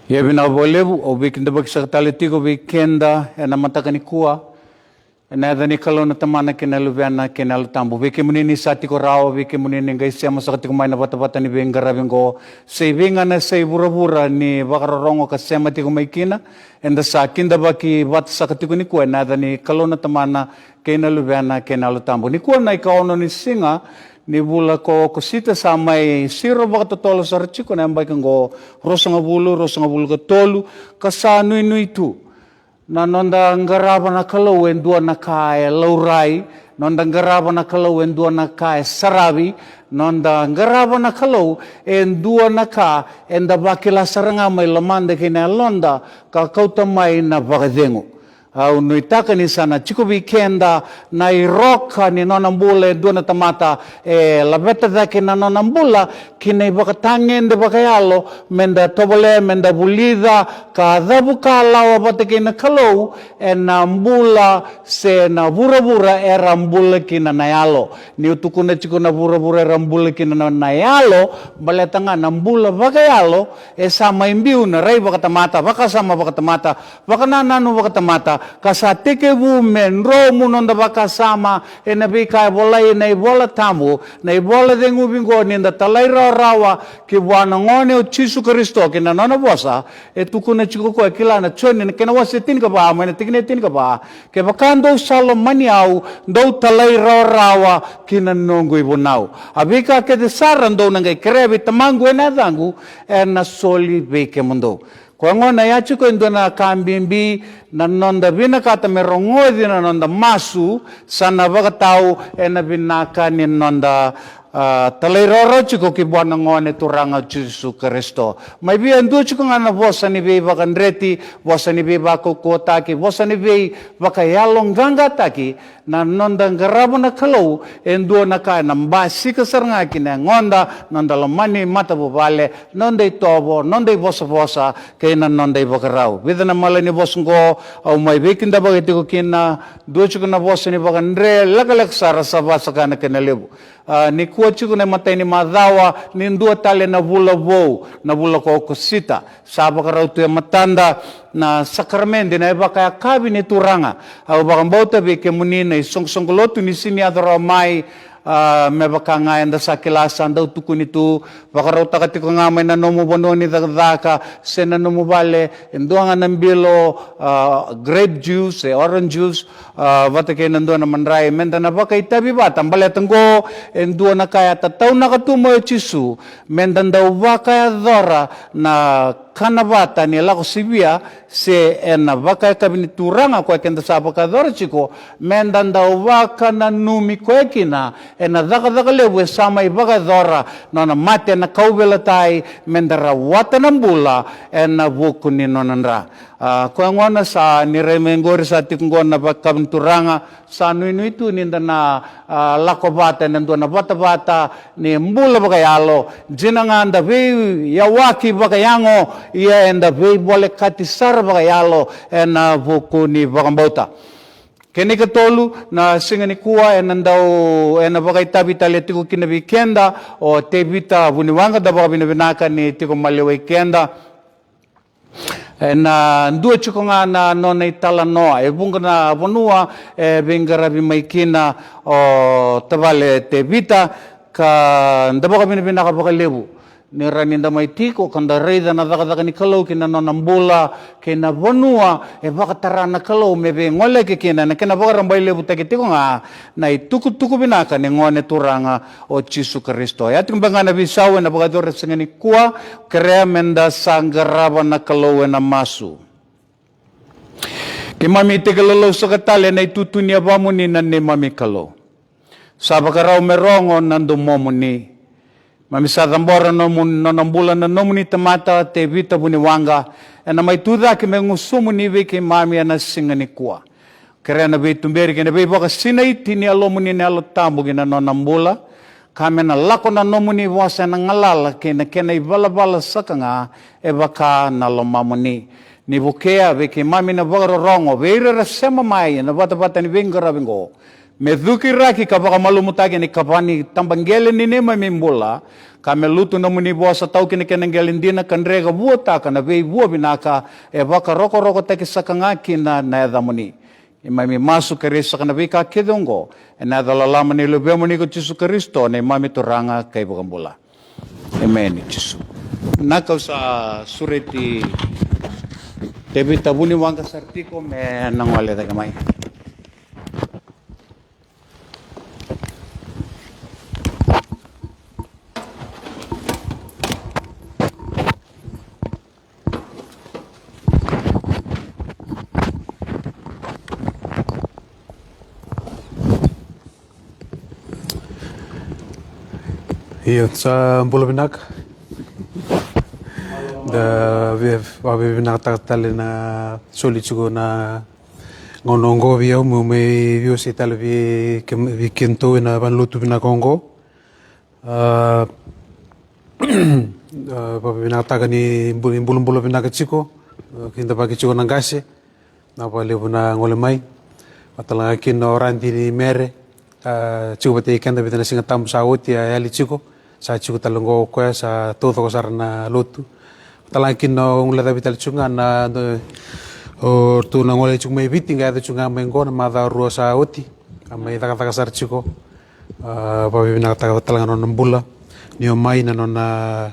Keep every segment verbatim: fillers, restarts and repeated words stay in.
Ia vinaka vakalevu, au veikidavaki saka tale tiko vei keda ena mataka nikua. Ena yaca ni Kalou na Tamana kei na Luvena kei na Yalo Tabu. Vei kemuni ni sa tiko rawa, vei kemuni ni qai sema saka tiko mai na vatavata ni veiqaravi oqo, se i vei ga na yasai vuravura ni vakarorogo ka sema tiko mai kina, eda sa kidavaki vata saka tiko nikua ena yaca ni Kalou na Tamana kei na Luvena kei na Yalo Tabu. Nikua na ikaono ni siga ni vula ko Okosita, sa mai siro vakatotolo sara tiko na yabaki oqo, ruasagavulu, ruasagavulu ka tolu, ka sa nuinui tu. Na noda qarava na Kalou e dua na ka e laurai, noda qarava na Kalou e dua na ka e saravi, noda qarava na Kalou e dua na ka eda vakila sara ga mai lomada kei na yaloda ka kauta mai na vakacegu. Au nuitaka ni sa na tiko vei keda na iroka ni nona bula e dua na tamata, e laveta cake na nona bula ki na ivakatagede vakayalo, meda tovolea, meda vulica ka cavuka lawa vata kei na Kalou ena bula se na vuravura era bula kina na yalo. Niu tukuna tiko na vuravura era bula kina na, na yalo, baleta ga na bula vakayalo e sa mai biu na rai vakatamata, vakasama vakatamata, vakanananu vakatamata, ka sa tekivu me dromu noda vakasama ena veika e volai ena iVola Tabu, na ivola ceguvi oqo ni da talairawarawa ki vua na Gone o Jisu Karisito kei na nona vosa. E tukuna tiko o koya, kila, na Joni na kena wase tinikava, mai na tikina e tinikava: Kevaka dou sa lomani au, dou talairawarawa ki na noqu ivunau. A veika kece sara dou na qai kerea vei Tamaqu ena yacaqu, ena soli vei kemudou. Koya gona e a tiko e dua na ka bibi na noda vinakata me rogoci na noda masu, sa na vakatau ena vinaka ni noda, a, talairawarawa tiko ki vua na Gone Turaga o Jisu Karisito. Mai vei e dua tiko ga na vosa ni veivakadreti, vosa ni veivakaukauwataki, vosa ni veivakayaloqaqataki, na noda qarava na Kalou e dua na ka ena basika sara ga ki na yagoda, noda lomani matavuvale, noda itovo, noda ivosavosa, kei na noda ivakarau. Vica na malanivosa oqo au mai veikidavaki tiko kina, dua tiko na vosa ni vakadre lekaleka sara, sa vasaka na kena levu. A, nikua tiko na imatai ni macawa ni dua tale na vula vou, na vula ko Okosita. Sa vakarau tu e matada na sakaramede, na ivakayakavi ni Turaga. Au vakabauta vei kemuni na isoqosoqo lotu ni sini yaco rawa mai, a, me vaka ga eda sa kila, sa dau tukuni tu, vakarautaka tiko ga mai na nomu vanua ni cakacaka se na nomu vale e dua ga na bilo, a, grape juice, e orange juice, a, vata kei na dua na madrai, meda na vakaitavi vata, baleta oqo e dua na ka e a tataunaka tu mai o Jisu, meda dau vakayacora na kana vata ni Lako Sivia, se ena vakayakavi ni Turaga koya keda sa vakayacora tiko, meda dau vakananumi koya kina ena cakacaka levu e sa mai vakayacora, nona mate ena kauveilatai, meda rawata na bula ena vuku ni nona dra. A, koya gona sa ni rai mai oqori, sa tiko oqo na vakayakavi ni Turaga, sa nuinui tu ni da na, a, lako vata ena dua na vatavata ni bula vakayalo. Dina ga da veiyawaki vakayago, ia eda veivolekati sara vakayalo ena vuku ni vakabauta. Kena ikatolu, na siga nikua ena dau, ena vakaitavi tale tiko kina vei keda o Tevita Vuniwaqa, da vakavinavinaka ni tiko maliwai keda. Ena dua tiko ga na nona italanoa e vuqa na vanua e veiqaravi mai kina o tavale Tevita, ka da vakavinavinaka vakalevu ni rawa ni da mai tiko ka da raica na cakacaka ni Kalou ki na nona bula kei na vanua e vakatara na Kalou me veigoleyaki kina. Ena kena vakarabailevutaki tiko ga na itukutuku vinaka ni Gone Turaga o Jisu Karisito. E a tiko beka ga na veisau ena vakayacori ena siga nikua. Kerea meda sa qarava na Kalou ena masu. Keimami tekilalau saka tale ena itutu ni yavamuni, na neimami Kalou. Sa vakarau me rogo na domomuni. Mami sa cabora nomu, nona bula na nomuni tamata Tevita Vuniwaqa, ena mai tucake me gusumuni vei keimami ena siga nikua. Kerea na veituberi kei na veivakasinaiti ni Yalomuni na Yalo Tabu ki na nona bula, ka me na lako na nomuni vosa ena galala kei na kena ivalavala saka ga e vaka na lomamuni. Ni vukea vei keimami na vakarorogo vei ira era sema mai ena vatavata ni veiqaravi oqo, Me cukiraki ka vakamalumutaki na ikava ni tabaqele ni neimami bula, ka me lutu nomuni vosa tau ki na kena qele dina ka dre ka vuataka na veivua vinaka e vakarokorokotaki saka ga kina na yacamuni. Neimami masu ka rai saka na veika kece oqo ena yaca loloma ni Luvemuni ko Jisu Karisito, neimami Turaga ka iVakabula. Emeni, Jisu. Na kau sa sureti Tevita Vuniwaqa sara tiko me na gole cake mai. Io, sa bula vinaka. Da via vakavinakataka tale na soli tiko na gauna oqo vei au meu mai veiwasei tale vei ke-, vei kedatou ena vanalotu vinaka oqo. A, a, vakavinakataka ni bu-, ni bulabula vinaka tiko. A, kidavaki tiko na qase. Vinaka vakalevu na gole mai. Vaka talega kina o Radi ni Mere, a, tiko vata kei keda vica na Siga Tabu sa oti, a yali tiko. Sa tiko tale oqo o koya, sa taucoko sara na lotu. Vaka talega kina o guilecavi tale tiko ga na, o ratou na gole tiko mai Viti, qai yaco tiko ga mai oqo na macawa rua sa oti. A mai cakacaka sara tiko. A, vakavinakataka talega na nona bula. Ni o mai na nona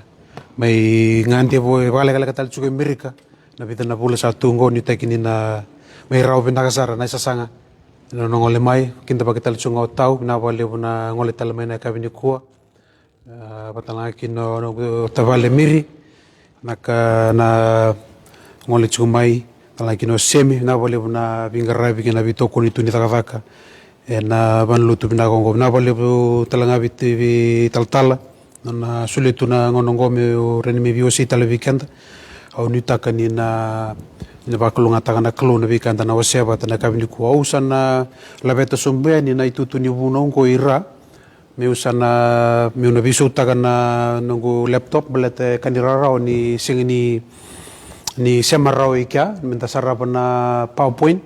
mai gade vo, e vakalekaleka tale tiko e Merika. Na vica na vula sa tu oqo, nuitaki ni na mai rawa vinaka sara na isasaga. Na nona gole mai, kidavaki tale tiko ga o Tau, vinaka vakalevu na gole tale mai na yakavi nikua. A, vaka talega kina o, o tavale Miri, na ka na gole tiko mai, talega kina o Semi, vinaka vakalevu na veiqaravi kei na veitokoni tu ni cakacaka. Ena vanalotu vinaka oqo, vinaka vakalevu talega vei, vei talatala. Nona solia tu na gauna oqo meu rawa ni mai veiwasei tale vei keda. Au nuitaka ni na, ni na vakalougatataka na Kalou na veika eda na wasea vata na yakavi nikua. Au sa na laveta sobu yani na itutu ni vunau oqo i ra. Meu sa na, meu na veisautaka na noqu laptop baleta e ka ni rarawa ni sega ni, ni sema rawa i kea, meda sarava na PowerPoint.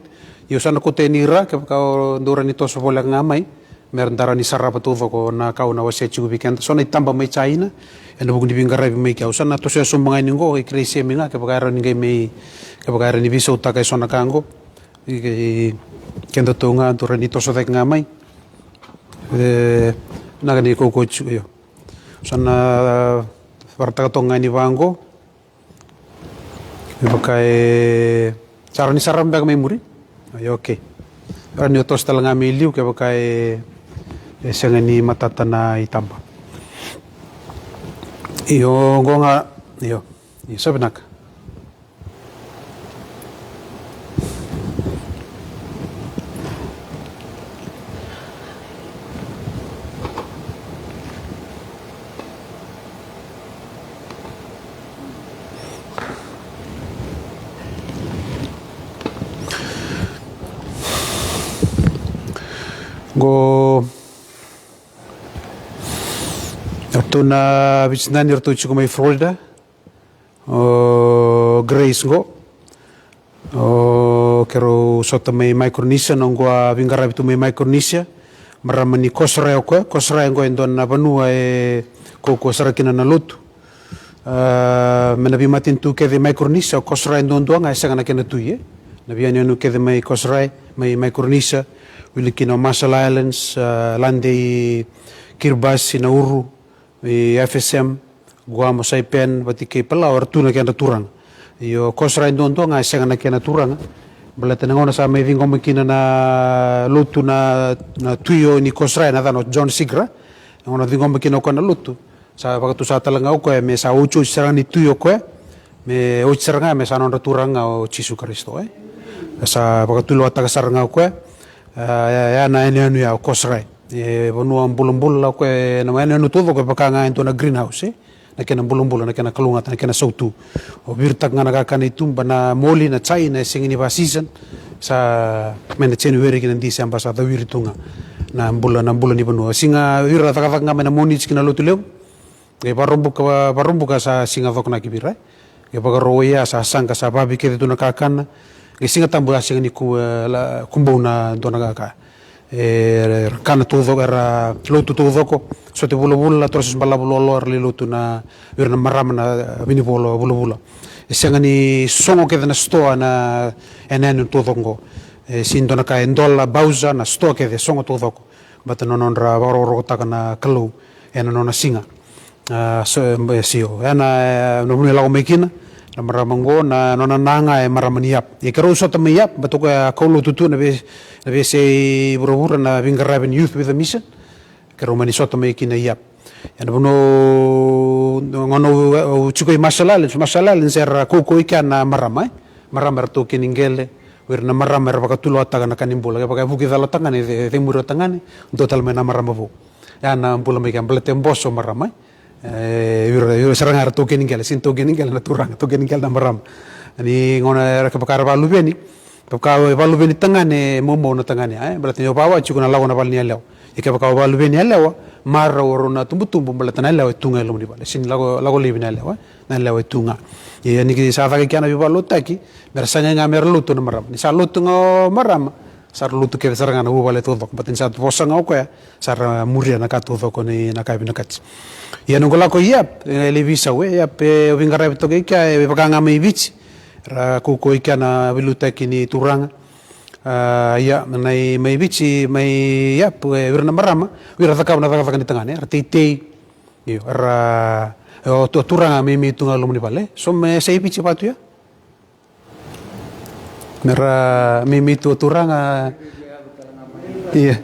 Io, sa na kauta yani i ra, kevaka o dou rawa ni toso voleka ga mai. Mera da rawa ni sarava taucoko na ka au na wasea tiko vei keda. So na itaba mai Jaina, ena vuku ni veiqaravi mai kea. Au sa na tosoya sobu ga yani oqo, e kerei Semi ga, kevaka e rawa ni qai mai, kevaka e rawa ni veisautaka e so na ka oqo. I, i, kedatou ga, dou rawa ni toso cake ga mai. E, vinaka ni kaukaua tiko, io. Au sa na varataka toka ga yani vaqo. Kevaka e sa rawa ni sarava beka mai muri. Io, okay. Rawa ni o toso tale ga mai liu kevaka e, e sega ni matata na itaba. Io, oqo ga, io. Io, sa vinaka. Qo, ratou na vicinani, ratou tiko mai Florida. O Grace qo. O keirau sota mai Micronesia, noqu a veiqaravi tu mai Micronesia. Marama ni Kosrae o koya, Kosrae qo e dua na vanua e kaukaua sara kina na lotu. A, me na veimatanitu kece e Micronesia, o Kosrae duadua ga e sega na kena tui, e. Na veiyanuyanu kece mai Kosrae, mai Micronesia, wili kina o Marshall Islands, a, Ladi, Kiribati, Nauru, i F S M, Guam, Saipan, vata kei Palau, era tu na kedra turaga. Io, Kosrae duadua ga e sega na kena turaga. Baleta na gauna sa mai ciqoma kina na lotu na, na tui o ni Kosrae, na yacana o John Sigra. Na gauna ciqoma kina o koya na lotu, sa vakatusa tale ga o koya me sa otioti sara ga ni tui o koya. Me oti sara ga me sa nodra turaga ga o Jisu Karisito, e. Sa vakatulewataka sara ga o koya. A, ya, ya na yanuyanu ya o Kosrae. E vanua bulabula o koya, na yanuyanu taucoko e vaka ga e dua na greenhouse, e. Na kena bulabula, na kena kalougata, na kena sautu. O viritaka ga na kakana i tuba, na moli, na chai, na sega ni va season. Sa mai na January ki na December sa cawiri tu ga na bula, na bula ni vanua. Siga vira cakacaka ga mai na Moniti ki na Lotulevu. Qai Vakaraubuka, Vakaraubuka sa siga cokonaki vira. Qai Vakarauwai ya sa saqa, sa vavi kece tu na kakana. Qai Siga Tabu a sega ni ku, e, la, kubou na dua na ka. E, era kana taucoko, era lotu taucoko, sote vulavula, torosusu balavu loaloa, era lai lotu na, vei ira na marama na vinivola vulavula. E sega ni sogo kece na sitoa na, ena yanuyanu taucoko oqo. E sega ni dua na ka e dola, bauza, na sitoa kece e sogo taucoko. Baleta na nodra vakarokorokotaka na Kalou ena nona siga. A, so, e, sio. Ena, e, na vanua e lako mai kina na marama oqo, na nona na ga e marama ni Yap. Ia keirau sota mai Yap, baleta o koya a kaulotu tu na vei, na veiyasai vuravura, na veiqaravi ni Youth with a Mission. Keirau mani sota mai kina i Yap. Ena vanua au, gauna au, au tiko i Marshall Islands, Marshall Islands era kaukaua i kea na marama, e. Marama era taukeni qele, o ira na marama era vakatulewa taka na ka ni bula. Kevaka e vuki cala o tagane, e ce-, cemuri o tagane, dua tale mai na marama vou. Ya na bula mai kea, baleta e boso marama, e. E, o ira, o ira sara ga era taukeni qele, sega ni taukeni qele na turaga, taukeni qele na marama. Ni gauna era, kevaka era vakaluveni, kevaka e vakaluveni tagane, e maumau na tagane, e. Baleta ni o vakawa tiko na lako na vale ni yalewa. Ia kevaka o vakaluveni yalewa, marau o rau na tubutubu, baleta na yalewa e tu ga e loma ni vale. Sega ni lako, lako laivi na yalewa, e. Na yalewa e tu ga. Ia ni sa caka i kea na veivakalotutaki, mera sagai ga mera lotu na marama. Ni sa lotu ga o marama, sa ra lotu kece sara ga na vuvale taucoko. Baleta ni sa vosa ga o koya, sa ra muria na ka taucoko ni na ka e vinakati. Ia noqu lako i Yap, e lai veisau, e, Yap, e, au veiqaravi toka i kea, e, vaka ga mai Viti. Ra kaukaua i kea na veiliutaki ni turaga. A, ia, na i mai Viti, mai Yap, e, o ira na marama, o ira cakava na cakacaka ni tagane, era teitei. Io, era, e, o tu-, turaga meimei tu ga loma ni vale. So me sa i Viti vatu ya? Mera meimei tu o turaga. Ia.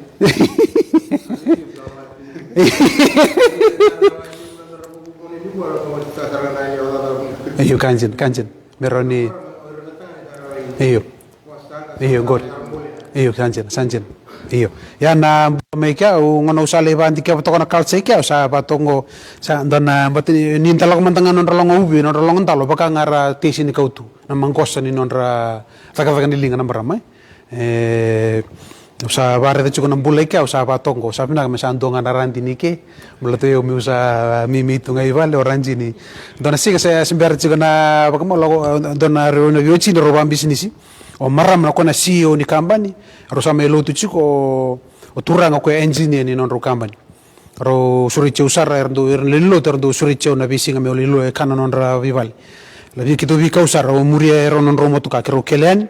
Io, ka dina, ka dina. Mera ni. Io. Io, qori. Io, sa dina, sa dina. Io. Ia na bula mai kea, au gauna au sa lai vakadikeva toka na culture i kea, au sa vakatoqo, sa dua na, baleta ni, ni da lako mada ga nodra loga uvi, nodra loga dalo, vaka ga ra tei Senikau tu. Na maqosa ni nodra cakacaka ni liga na marama, e. E, au sa vakaraica tiko na bula i kea, au sa vakatoqo, au sa vinaka me sa dua ga na radini i ke, baleta o yau meu sa meimei tu ga i vale, o radini. Dua na siga sa se bera tiko na vakamau lako, dua na rau na veiwatini rau vakabisinisi. O marama na koya na C E O ni kabani, rau sa mai lotu tiko o, o turaga o koya engineer ni nodrau kabani. Rau sureti au sara, era dau, era na lewe ni lotu, era dau sureti au na veisiga meu lai lotu e kana nodra veivale. Lai vei keitou veikau sara, au muria e rau nodrau motoka, keirau kele yani.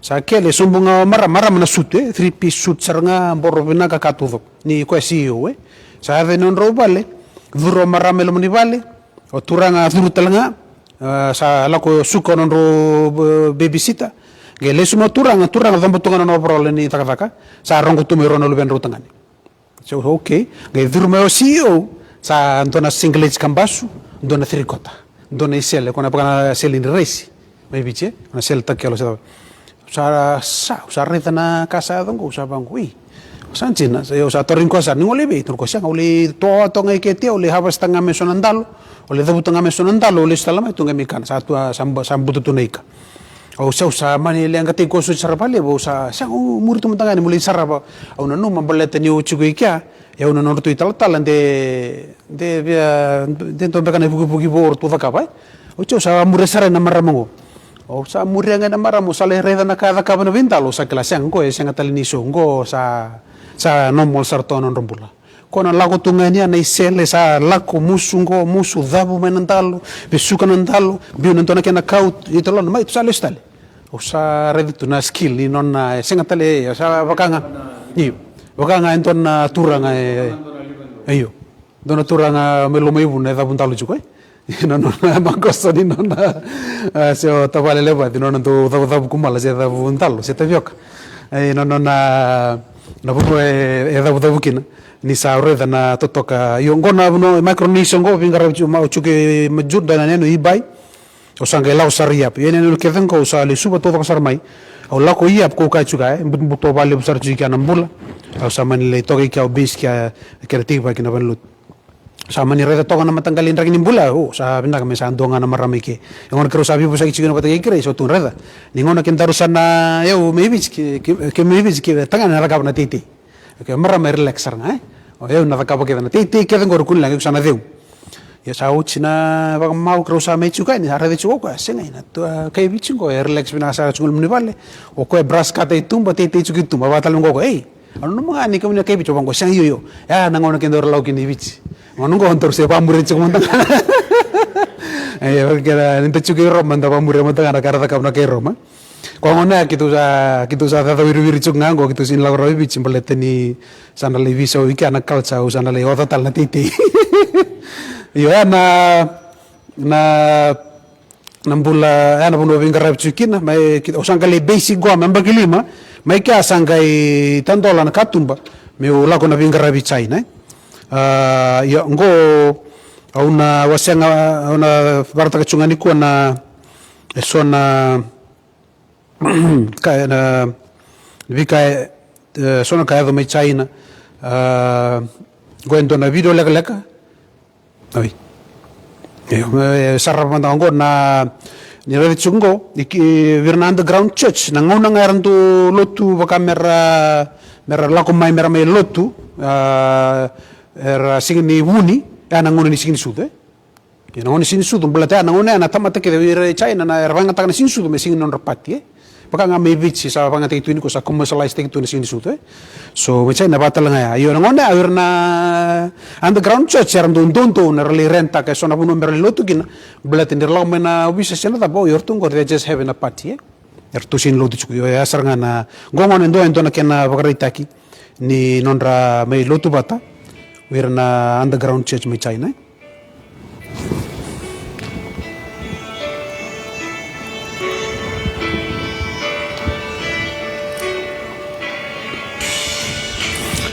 Sa kele, sobu ga o marama, marama na suit, e, three piece suit sara ga, boro vinaka ka taucoko. Ni koya C E O, e. Sa yaco i nodrau vale, curu o marama i loma ni vale, o turaga curu tale ga, a, sa lako suka o nodrau, e, babysitter. Qai lesu mai o turaga, turaga coba tu ga na nona overall ni cakacaka. Sa rogo tu mai rau na luvedrau tagane. So, okay. Qai curu mai o C E O, sa dua na singlet ka basu, dua na three quarter. Dua na isele, ko na vaka na sele ni raisi. Mai Viti, e? Na sele takelo sa. Sa, sa, sa raica na ka sa yaco qo, sa vaqo, i. Sa dina, sa, au sa tarogi koya sara, ni gole vei, tarogi koya sega, au lai toa toka ga i ke, au lai harvest ga me so na dalo, au lai cavuta ga me so na dalo, au lesu tale mai, tu ga me kana, sa tu, sa, sa buta tu na ika. Au sa, au sa mani leqataki koya soti sara vakalevu, au sa, sa, au muri tu mada ga ni meu lai sarava. Au nanuma baleta niu tiko i kea, e au na nodratou italatala de, de via, de dua beka na ivukivuki vou ratou cakava, e. Oti au sa muria sara na marama qo. Au sa muria ga na marama, au sa lai raica na ka e cakava na veidalo, au sa kila sega, qo e sega tale ni so, qo sa, sa normal sara tu na nodra bula. Ko na lako tu ga yani na isele sa lako musu qo, musu cavu mai na dalo, vesuka na dalo, biu na dua na kena kau, ita lona mai, tu sa lesu tale. Au sa raica tu na skill ni nona, e sega tale, e sa vaka ga. Io. Vaka ga e dua na turaga, e, e, io. Dua na turaga mai Lomaivuna e cavu dalo tiko, e. Na nona maqosa ni nona, a, se o tavale levaci, nona dau cavucavu kumala, se cavu dalo, se tavioka. E, na nona, na vanua e, e cavucavu kina. Ni sa raica na totoka. Io, qo na vanua, Micronesia qo, veiqaravi tiko, ma, au tiko e Majuro, dua na yanuyanu i Bai. Au sa qai lako sara i Yap. Ia na yanuyanu kece qo, au sa lesuva taucoko sara mai. Au lako i Yap, ko au kaya tiko, e, butobuto vakalevu sara tiko i kea na bula. Au sa mani lai toka i kea, au base kea, kena teivaki na valenilotu. Sa mani raica toka na mataqali draki ni bula, o, sa vinaka me sa dua ga na marama i ke. E gona keirau sa veivosaki tiko na vata kei kerei, sa tu raica. Ni gauna kedaru sa na, e, au mai Viti, ke, ke, ke mai Viti, ke tagane na cakava na teitei. Ke marama e relax sara ga, e. O, e au na cakava kece na teitei kece qori kua ni leqa, iko sa na cegu. Ia sa oti na vakamau keirau sa mai tiko yani, sa raica tiko o koya, sega, na tua, kai Viti qo, e relax vinaka sara tiko loma ni vale. O koya e brush kata i tuba, teitei tiko i tuba, vakatale qo o koya, ei. Au nanuma ga ni kemuni na kai Viti, au vaqo, sega, io, io. Ya na gauna keda ra lako kina i Viti. Gauna qo daru se vamuria tiko mada ga. E, keda, ni da tiko i Roma, da vamuria mada ga na ka ra cakava na kai Roma. Ko gauna ya keitou sa, keitou sa cacawiriwiri tiko ga qo, keitou sega ni lako rawa i Viti, baleta ni sa na lai veisau i kea na culture, au sa na lai oca tale na teitei. Io, ya na, na, na bula, ya na vanua veiqaravi tiko kina, mai, ki-, au sa qai lai basic qo, me yabaki lima, mai kea sa qai tadola na katuba, meu lako na veiqaravi i China, e. A, io, qo, au na wasea ga, au na vakaraitaka tiko ga nikua na, e so na, ka, na, veika, e, e, so na ka e yaco mai China. A, qo e dua na video lekaleka. Oi. Io, e, sarava mada qo na, ni raica tiko qo, i ki, vei ira na underground church, na gauna ga era dau lotu vaka mera, mera lako mai, mera mai lotu, a, era sega ni vuni, e na gauna ni Siga ni Sucu, e. Ia na gauna ni Siga ni Sucu, baleta ya na gauna ya na tamata kece, o ira i China na era vakayagataka na Siga ni Sucu me siga ni nodra party, e. Vaka ga mai Viti sa vakayagataki tu nikua, sa commercialize taki tu na Siga ni Sucu, e. So mai China vaka tale ga ya. Io na gauna ya o ira na underground church era dau doudou na ra lai rentaka e so na vanua me ra lai lotu kina, baleta ni ra lako mai na ovisa se na cava, o iratou qori they just having a party, e. Eratou sega ni lotu tiko. Io, ya sara ga na, qo gauna e dua, e dua na kena vakaraitaki ni nodra mai lotu vata o ira na underground church mai China, e.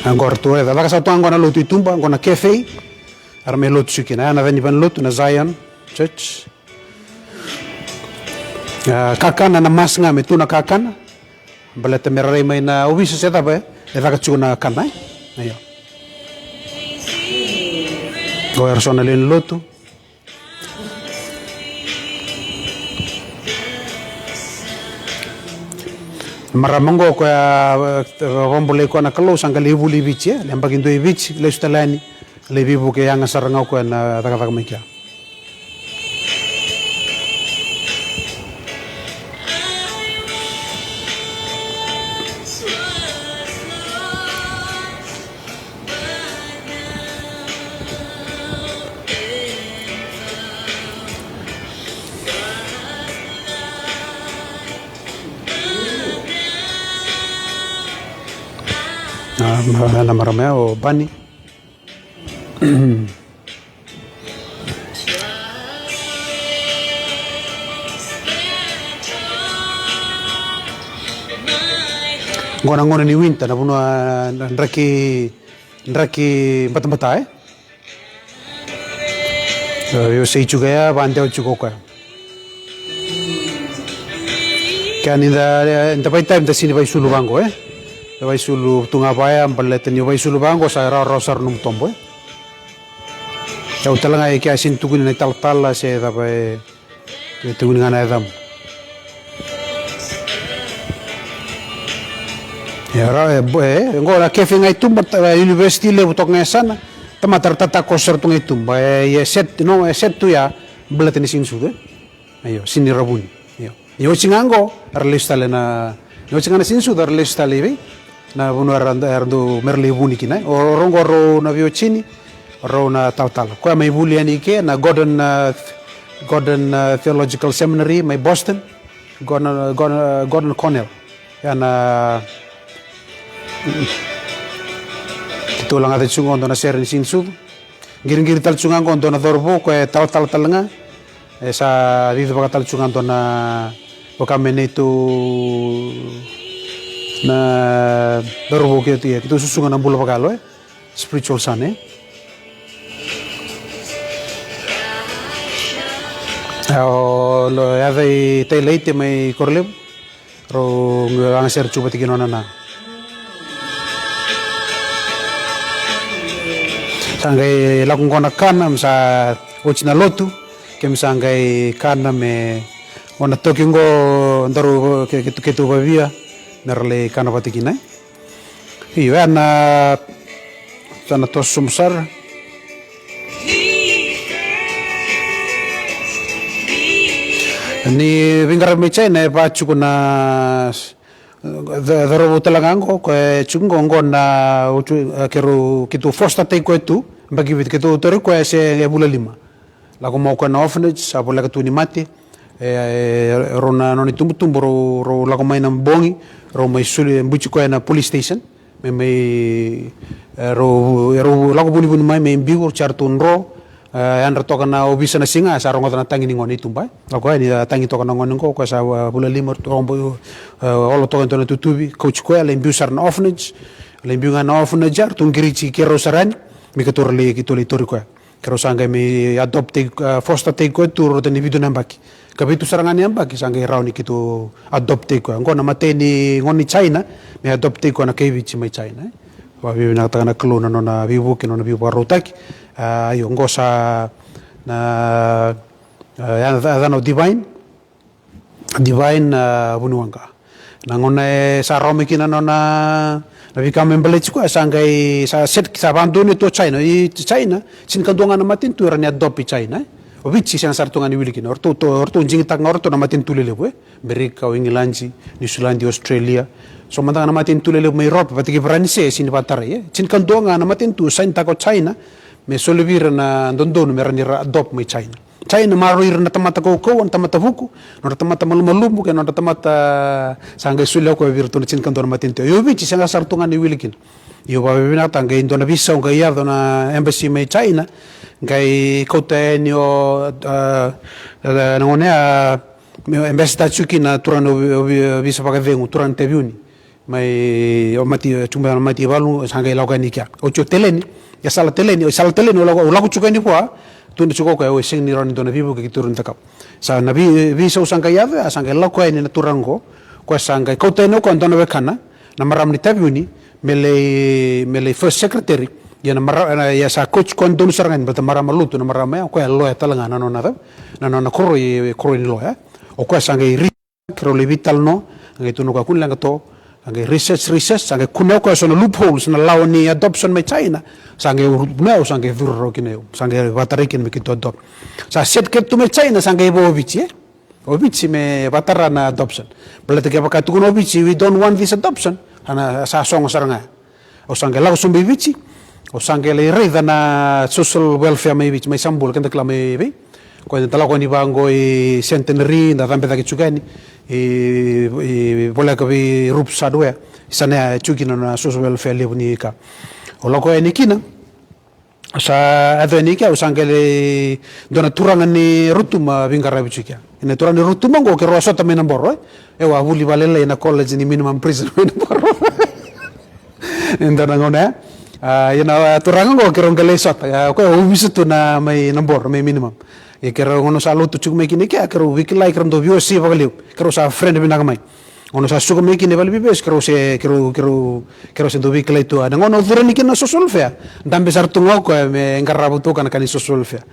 A, qo ratou e caka sara tu ga qo na lotu i tuba, qo na cafe era mai lotu tiko kina. Ya na yaca ni valenilotu na Zion Church. A, kakana na mask ga me tu na kakana. Baleta me ra rai mai na ovisa se cava, e, e caka tiko na kana, e. Io. Qo era so na lewe ni lotu. Marama qo koya, e, vakabulai koya na Kalou, sa qai lai vuli i Viti, e. Lai yabaki dua i Viti, lesu tale yani. Lai veivuke yaga sara ga o koya na cakacaka mai kea. A, ma-, na marama ya o Bani. Qo na gauna ni winter, na vanua, na draki, draki batabata, e? Io, io, sei tiko ya, vakadewa tiko o koya. Kea ni da, da vakaitavi da sega ni vakaisulu vaqo, e? Da vakaisulu tu ga vaya, baleta ni o vakaisulu vaqo sa rawarawa sara nomu tobo, e? Au tale ga e kea sega ni tukuni na italatala se cava, e, e tukuni ga na yacamu. E, ra, e, bo-, e, qo na cafe ga i tuba, ta-, e, university levu toka ga e yasana, tamata ra tatakoso sara tu ga i tuba, e, e set, no, e set tu ya, baleta ni Siga ni Sucu, e? Io, sega ni ra vuni. Io. Ni oti ga qo, era lesu tale na, ni oti ga na Siga ni Sucu, era lesu tale i vei, na vanua era, era dau, me ra lai vuni kina, e? O, o rau qo rau na veiwatini, o rau na talatala. Koya mai vuli yani i ke, na Gordon, a, Gordon, a, Theological Seminary, mai Boston. Gordon, Gordon, Gordon Conrell. Ya na, keitou lagata tiko qo dua na sere ni Siga ni Sucu. Qiriqiri tale tiko ga qo dua na cauravou, koya e talatala tale ga. E sa cicivaka tale tiko ga dua na, vaka me neitou na cauravou keitou, keitou susuga na bula vakayalo, e? Spiritual son, e? A, o lo, yaca i Tailaite mai Korolevu. Rau qai laga sere tu vata kei nona na. Sa qai lako qo na kana, me sa oti na lotu, keimami sa qai kana me, o na toki qo, daru ke, ke, keitou vavia, me ra lai kana vata kina, e. Io, ya na, sa na toso sobu sara. Ni veiqaravi mai China, e va tiko na, Ca-, cauravou tale ga qo, koya e tiko qo, qo na, utu, e, keirau, keitou foster-taki koya tu, baki vitu, keitou tauri koya se e vula lima. Lako mai o koya na orphanage, sa voleka tu ni mate, e, e, rau na nona itubutubu, rau, rau lako mai na bogi, rau mai soli, buti koya na police station, me mai, e, rau, e, rau lako vunivuni mai, me biu, rau sa ratou dro, e, yadra toka na ovisa na siga, sa rogoca na tagi ni gone i tuba, e. Lako yani, e, tagi toka na gone qo, koya sa, e, vula lima, rau, e, olo toka e dua na tutuvi, kauti koya, lai biu sara na orphanage, lai biu ga na orphanage, ya, ratou qiriti keirau sara yani, me keitou lai, keitou lai tauri koya. Keirau sa qai mai adopt-taki, e, foster-taki koya tu, rauta ni vitu na yabaki. Ka vitu sara ga na yabaki, sa qai rawa ni keitou adopt-taki koya. Qo na imatai ni gone ni China, me adopt-taki koya na kai Viti mai China, e. Vakavinavinakataka na Kalou na nona veivuke, na nona veivakarautaki. A, io, qo sa na, a, ya-, ya-, yacana o Divine. Divine, a, Vuniwaqa. Na gauna e sa rawa mai kina na nona, na veika me baleti koya, sa qai, sa set, sa vakadonui tu o China. I China, tinikadua ga na matanitu era ni adopt i China, e. O Viti sega sara tu ga ni wili kina. O ratou, o ratou digitaka ga o ratou na matanitu lelevu, e. Amerika, o Igiladi, Niusiladi, Australia. So mada ga na matanitu lelevu mai Europe, vata kei Varanise, e sega ni vakatarai, e. Tinikadua ga na matanitu e sainitaka o China me soli vei ira na dodonu me ra ni ra adopt mai China. China maroroi ira na tamata kaukauwa, na tamata vuku, nodra tamata malumalumu, kei nodra tamata, sa qai solia koya vei iratou na tinikadua na matanitu. Io, Viti sega sara tu ga ni wili kina. Io, vakavinavinakataka, qai dua na veisau qai yaco na embassy mai China, qai kauta yani o, a, a, na gone, a, me, ambassador tiko kina, turaga na ovi-, ovi-, ovisa vakacegu, turaga na Taveuni. Mai, o Mati, e, tu mai na Mati Valu, sa qai lako yani kea. Oti o Teleni, e Sala Teleni, o Sala Teleni, au lako, au lako tiko yani vua, tukuna tiko o koya, au sega ni rawa ni dua na veivuke keitou rawa ni cakava. Sa na vei-, veisau sa qai yaco, a sa qai lako yani na turaga qo, koya sa qai kauta yani o koya dua na wekana, na marama ni Taveuni, me lai, me lai first secretary, ia na mara-, na, ia sa coach koya donu sara ga ni, baleta marama lotu na marama ya, o koya loya tale ga na nona cava, na nona koroi, koroi ni loya. O koya sa qai ri- Keirau lai veitalanoa, a qai tukuna o koya, kua ni leqa to, a qai research, research, a qai kunea o koya so na loopholes, na lawa ni adoption mai China, sa qai kunea au, sa qai curu rawa kina au, sa qai vakatarai kina me keitou adopt. Sa set kece tu mai China, sa qai vo o Viti, e? O Viti me vakatara na adoption. Baleta kevaka tukuna o Viti, we don't want this adoption, a na sa sogo sara ga. Au sa qai lako sobu i Viti, au sa qai lai raica na social welfare mai Viti, mai Sabula, keda kila mai vei. Koya da lako yani vaqo i Centenary, da cabe cake tiko yani, i, i voleka vei Rups Hardware, i sana ya e tiko kina na social welfare levu ni ka. Au lako yani kina, sa yaco yani kea, au sa qai lai, dua na turaga ni Rotuma veiqaravi tiko kea. Na turaga ni Rotuma qo, keirau a sota mai Naboro, e. Au a vuli vakalailai na college ni minimum prison mai Naboro. Eda na gauna ya. A, ia na, a, turaga qo keirau qai lai sota. A, koya au ovisa tu na mai Naboro, mai minimum. Ia keirau gauna sa lotu tiko mai kina kea, keirau veikilai, keirau dau veiwasei vakalevu. Keirau sa friend vinaka mai. Gauna sa suka mai kina i valeniveivesu, keirau se, keirau, keirau, keirau se dau veikilai tu. A, na gauna au curu yani kina na social welfare, dabe sara tu ga o koya me qarava tu o koya na ka ni social welfare.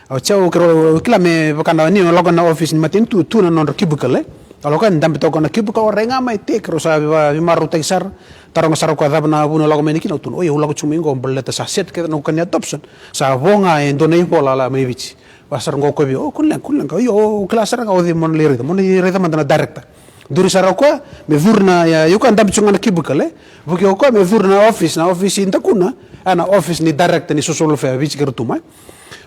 Au, keirau kila me vaka na, ni lako na office ni matanitu, tu na nodra cubicle, e. Au lako yani, dabe toka na cubicle, au rai ga mai, te, keirau sa veiva-, veimarautaki sara. Taroga sara o koya cava na vuna au lako mai yani kina, au tukuna, oi, au lako tiko mai qo baleta sa set kece na noqu ka ni adoption. Sa vo ga e dua na ivola la mai Viti. Vaka sara qo o koya vei au, o, kua ni leqa, kua ni leqa, io, au kila sara ga o cei mo na lai raica, mo na lai raica mada na director. Curu sara o koya, me curu na, ia, io, o koya dabe tiko ga na cubicle, e. Vukei o koya me curu na office, na office i dakuna, a, na office ni director ni social welfare Viti kei Rotuma, e.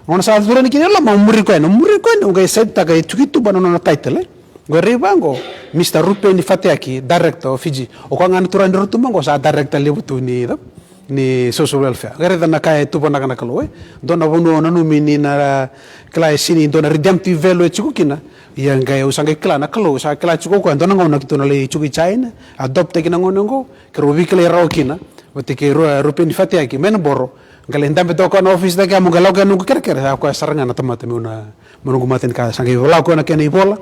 Gauna sa curu yani kina i loma, au muri koya, au muri koya, au qai saitaka e tiko i tuba na nona title, e. Qo e rai vaqo, Mister Rupeni Fateyaki, director o Fiji. O koya ga na turaga ni Rotuma qo sa director levu tu ni, ni social welfare. Qai raica na ka e tuvanaka na Kalou, e. Dua na vanua o nanumi ni na kila e sega ni dua na redemptive value e tiko kina. Ia qai, au sa qai kila na Kalou, sa kila tiko o koya, dua na gauna keitou na lai tiko i China, adopt-taki na gone qo, keirau veikilai rawa kina vata kei Ru-, Rupeni Fateyaki mai Naboro, qai lai dabe toka na office cake, mo qai lako yani noqu kerekere, a, koya sara ga na tamata meu na, mo noqu mata ni ka, sa qai lako na kena ivola.